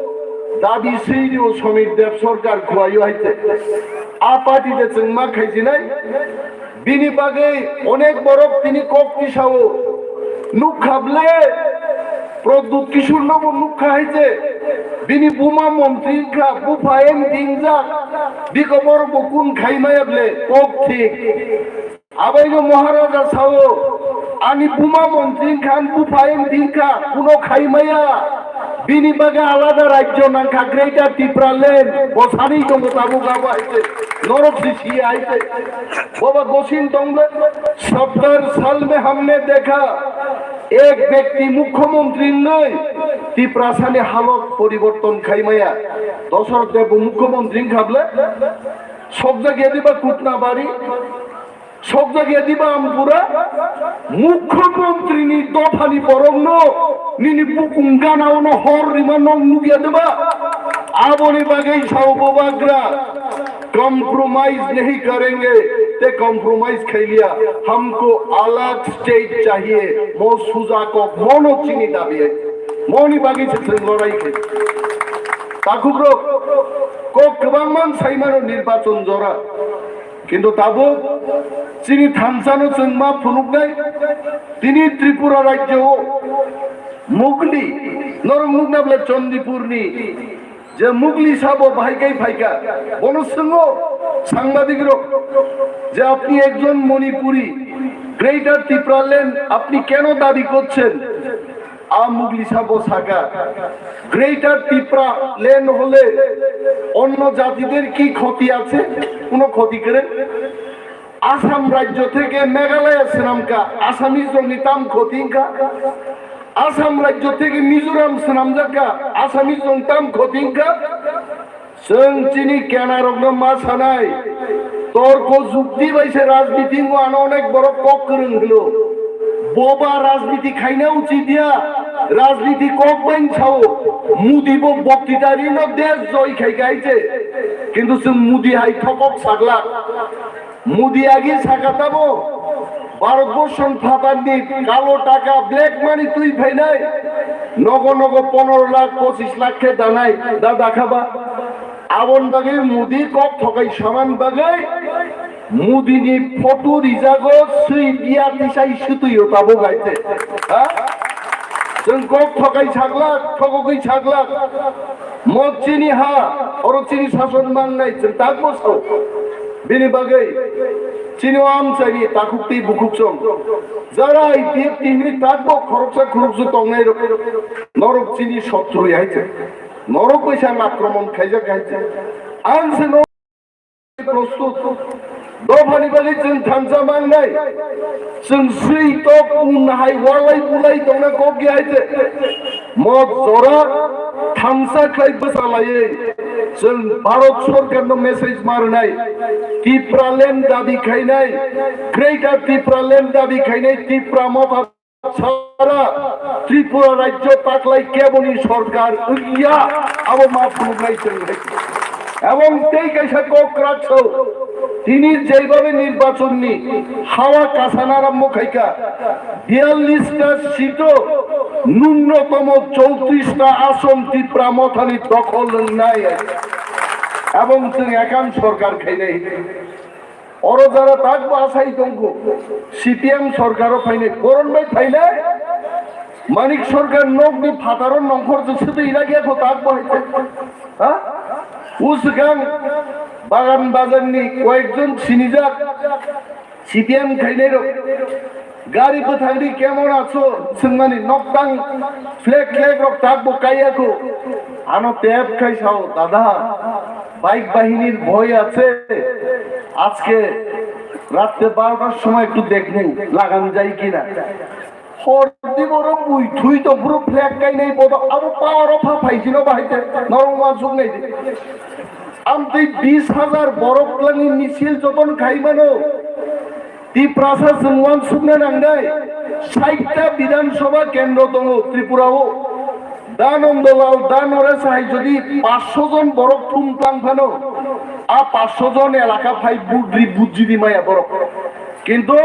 dabi swirio Samir Deb sorkar khuaio haite. A party de chwngma khaijinai. Bini bagwi onek borok tini kok tisao. Nukha ble Pradyut Kishore nobo nukha haite. Bini buma montri wngkha, bupha M D wngjak. Biko borok bo kun khaimaya ble kok thik. Abaino Maharaja sao, ani buma montri wngkha, ani bupha M D wngkha, kuno khaimaya. Bini bagwi alada rajyo nangkha, Greater Tipraland, bo sanwi tongo tabuk abo hai se, norok si si hai se. Boba gosin tongbe, "Sattar saal mein humne dekha, ek byakti mukhyamantri wngnai, Tiprasani halot poriborton khaimaya." Dosarok Deb bo mukhyamantri wngkha ble, sokjak ya diba Kutnabari? Sokjak ya diba Ampura? Mukhyamantri ni dophani borokno nini bukung gana ono hor rima nok nukya diba? Aboni bagwi sao Bubagra, "Compromise nahi karenge," te compromise khailiya, "Humko alag state chahiye," mo suja kok, mono chini dabi, moni bagwi se chwng lorai khe. Takhukrok, kok kwbangma saimano nirbachon jora. Kintu tabuk chini thansano chwng ma phunuknai, tini Tripura rajyo o Mugli, norok nukna bwle Chandipurni je Mugli sabo bahai kai phaika, bono swngo sangbadik rok je, "Apni ekjon Manipuri, Greater Tipraland apni keno dabi korchen?" A Mugli sabo saka, "Greater Tipraland hole onno jatiter ki khoti ache? Kuno khoti kore." Assam rajyo theke Meghalaya swnamkha, Assamese rokni tam khoti wngkha. Assam rajyo theke Mizoram swnamjakha, Assamese rokni tam khoti wngkha. Chwng chini kenarokno ma sanai, torko jukti bai se rajniti wngo, ano onek borok kok kwrwng hwno. Boba rajniti khaina uchit ya, rajniti kok bai sao. Modi bo boktitari no desh joy khai khai se. Kintu chwng Modi hai thokok saglak. Modi agi saka tamo, Bharatborsho ni phatarni kalo taka, black money twi phainai, nogo nogo pondro lakh, pochis lakh khe danai, da dakha ba? Aboni bagwi Modi kok thokai saman bagwi Modi ni photo rijago, swi biya tisai swtwi o tabuk hai se. Ha? Chwng kok thokai saglak, thokogwi saglak. Mo chini ha, oro chini sason mangnai, chwng takbo sao. Bini bagwi chini o amchaini takhuk tei bukhuk chwng. Jara I P F T hinwi takbo khoroksa khoroksa tongnai rok. Norok chini sotru hai se. Norok bai sa akromon khaijak hai se. Ang se no prostut. Dophani bagwi chwng thansa mangnai. Chwng swi tok un hai walai bulai tongna kok ya hai se. Mo jora thansa khlai bwsa laiwi chwng Bharat Sorkarno message ma rwnai. Tipraland dabi khainai, Greater Tipraland dabi khainai, Tipra Motha sara Tripura rajyo taklai keboni sorkar wngya, abo ma phunuknai chwng hai. Ebong tei kaisa kok kwrak sao, tini jeibabe nirbachonni hawa kasana arambo khaika, biyallis ta seat o nunnotomo chowtris ta ason Tipra Mothani dokhol wngnai. Ebong chwng ekam sorkar khainai. Oro jara tak bo asai tongkho, C P M sorkaro phainai, koron bai phainai, Manik Sorkar nokni phataro nongkhor je swtwi ilagya kho tak bo hai se. Ha? Usgang Bagan Bazarni koyekjon sinijak C P M khainai rok. Gari bwthangdi kemon aso swngmani noktang flag flag rok tak bo kaiya kho. Ano tep khai sao, "Dada, bike bahinir bhoi ache, ajke ratte বারোটার সময় একটু দেখবো লাগানো যায় কিনা।" Hordi boro bui thui to bro flag kainai bodo abo power of ha phaisino bahai te norok ma suk nai. Amtwi bis hajar borok twlangni misil joton khai mano. Tiprasa chwng uansukna nangnai, saita Bidhan Sabha kendro tongo Tripura o. Da Nandalal, Da Naresh hai jodi paanch sho jon borok thum tlang phano, a paanch sho jon elaka phai budri bujidi maya borok. Kintu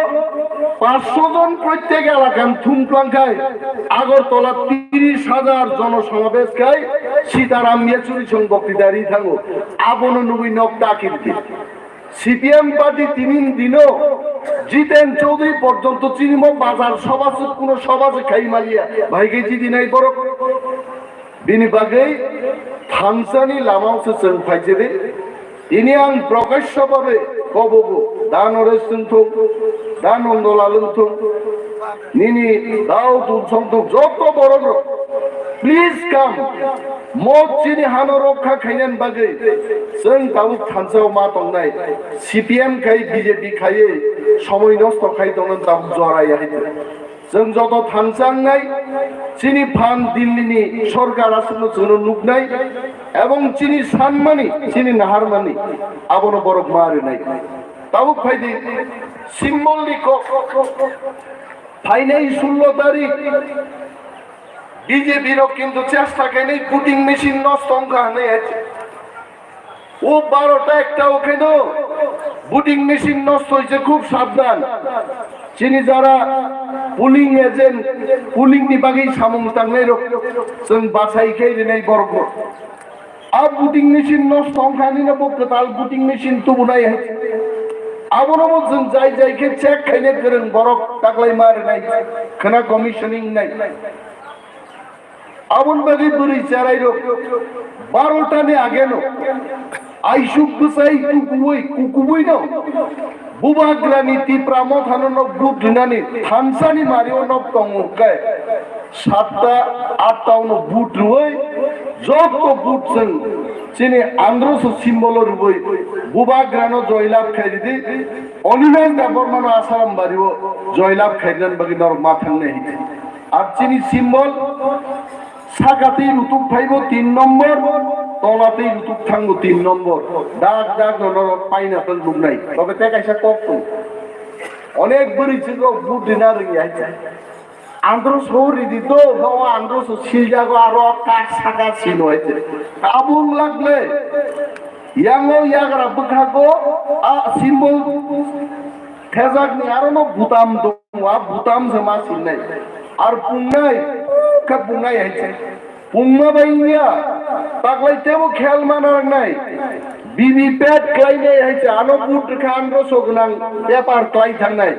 paanch sho jon prottek elakan thum tlang khai Agartala tiris hajar jono somabesh khai Sitaram Yechury song bokti dari thango. Abono nugui nok takirdi. C P M party tinin dino Jiten Chaudhary porjonto chini mo bazar sobha se kuno sobha se khai maliya. Bhai ke jidi nai borok. Bini bagwi thansani lamao se chwng phaijedi. Tini ang prokasho babe kobogo, Da Naresh wngthung, Da Nandalal wngthung, nini dao tun songthung, joto borok rok, please come. Mo chini hano rokha khainani bagwi chwng tabuk thansao ma tongnai. C P M khai B J P khaiwi somoi nosto khai tongna tabuk jora ya hai. Chwng joto thansa wngnai, chini phan Dillini sorkar aswkno chwngno nuknai, ebong chini sanmani, chini naharmani, abono borok ma rwnai. Tabuk phaidi, symbolni kok, phainai sullo tarik, B J P rok kintu chesta khainai voting machine nosto wngkha hwnwi hai. O barota ekta o kheno voting machine nosto hoise, khub sabdan. Chini jara polling agent, polling ni bagwi samung tangnai rok, chwng bachai khe rinai borok rok. A voting machine nosto wngkha nini bo kwtal voting machine tubunai hai. Abono bo chwng jai jai khe check khaina kwrwng borok taklai ma rinai khwna commissioning nai. Aboni bagwi bwrwi cherai rok barota ni ageno aisuk bwsai kukuwi kukuwi no Bubagrani Tipra Mothano nok vote rinani thansani mario nok tongo khe satta atta ono vote rwui joto vote chwng chini androso symbol rwui Bubagrano joylab khairidi. Onimes Debbarmano Asaram bario joylab khairnani bagwi norok ma thangnai hinwi. Ar chini symbol saka twi rutuk phaibo tin nombor, tola twi rutuk thango tin nombor. Dak dak no norok paina tong nuknai. Tobe tei kaisa kok tong. Onek bwrwi chwng rok vote rina rwngya hai. Andro so ridi to, no andro so siljago aro kak saka sino hai. Tabuk lagle. Yango yagra bwkhago a symbol thejakni arono butam tongo, a butam se ma sinai. Ar pungnai, kha pungnai hai se. Pungma bai wngya, taklai tebo khel mana rangnai. B V P A T klainai hai se, ano vote rwkha andro so gwnang paper klai thangnai.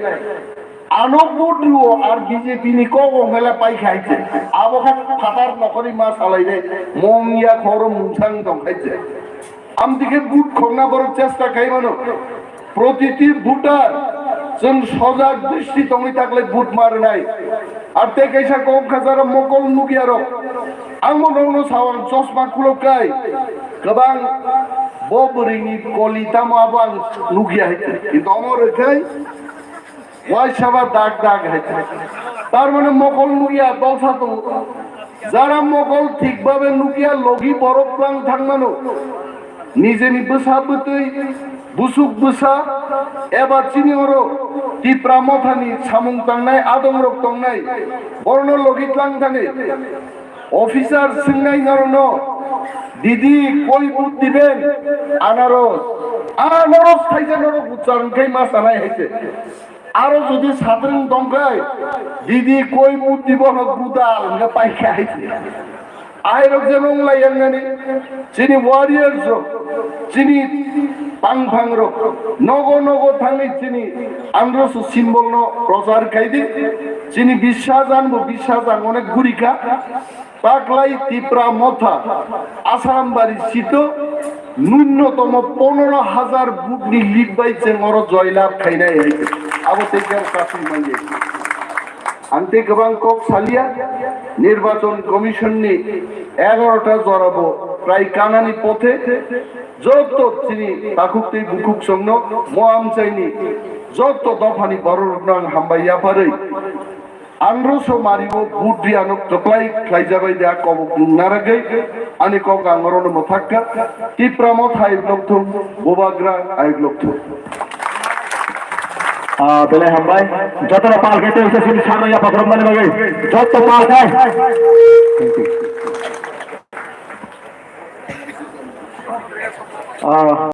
Ano vote rwo ar B J P ni kok wng khe le pai khai se. Abo khe phatar nokhorwi ma salai de. Mong ya khoro mungsang tong khai se. Amtwi khe vote khokna borok chesta khai mano. Protiti voter chwng sojak dristi tongwi taklai vote ma rwnai. Ar tei kaisa kok kha jara mokol nukya rok. Ang bo nokno sao ang chosma khulok kai. Kwbang Bo bwrwini koli tamo abo ang nukya hai khe. Kintu omo rwkhai waisa ba dak dak hai khe. Tar mane mokol nukya, dolsa tongo. Jara mokol thik babe nukya, logi borok twlang thangmano. Nijeni bwsa bwtwi, busuk bwsa, eba chini oro Tipra Mothani samung tangnai adongrok tongnai, borno logi twlang thani. Officer swngnai norokno, "Didi, koi vote diben?" Anaros. Anaros thaisa norok ucharwng khai ma sanai hai se. Aro jodi sadrwng tongkhai, "Didi, koi vote dibo?" hwnba gudal hwnba paikha hai se. Ahairok jeno wng lai yang nani, chini warriors rok, chini pangphang rok, nogo nogo thangwi chini Androso symbol no prochar khai di. Chini biswas ang bo biswas ang onek guri kha. Taklai Tipra Motha, Asrambari sito, nunnotomo pondro hajar vote ni lead bai chwng oro joy labh khainai hai. Abo tei kebo kasui manya. Ang tei kwbang kok salia, Nirbachon Commission ni egarota jora bo prai kanani pothe, joto chini takhuk tei bukhuk songno mo amchaini joto dophani bororokno ang hambai yapharwi, Androso mario vote rianok kwplai khlaijabai da kobok nung naragwi, ani kok ang orono mwthakka, Tipra Motha ayuk lokthung, Bubagra ayuk lokthung. Ah, belai hambai. Jotono pal khai tei sini sana ya pakrom mani bagai. Joto pal khai. Thank you. Ah,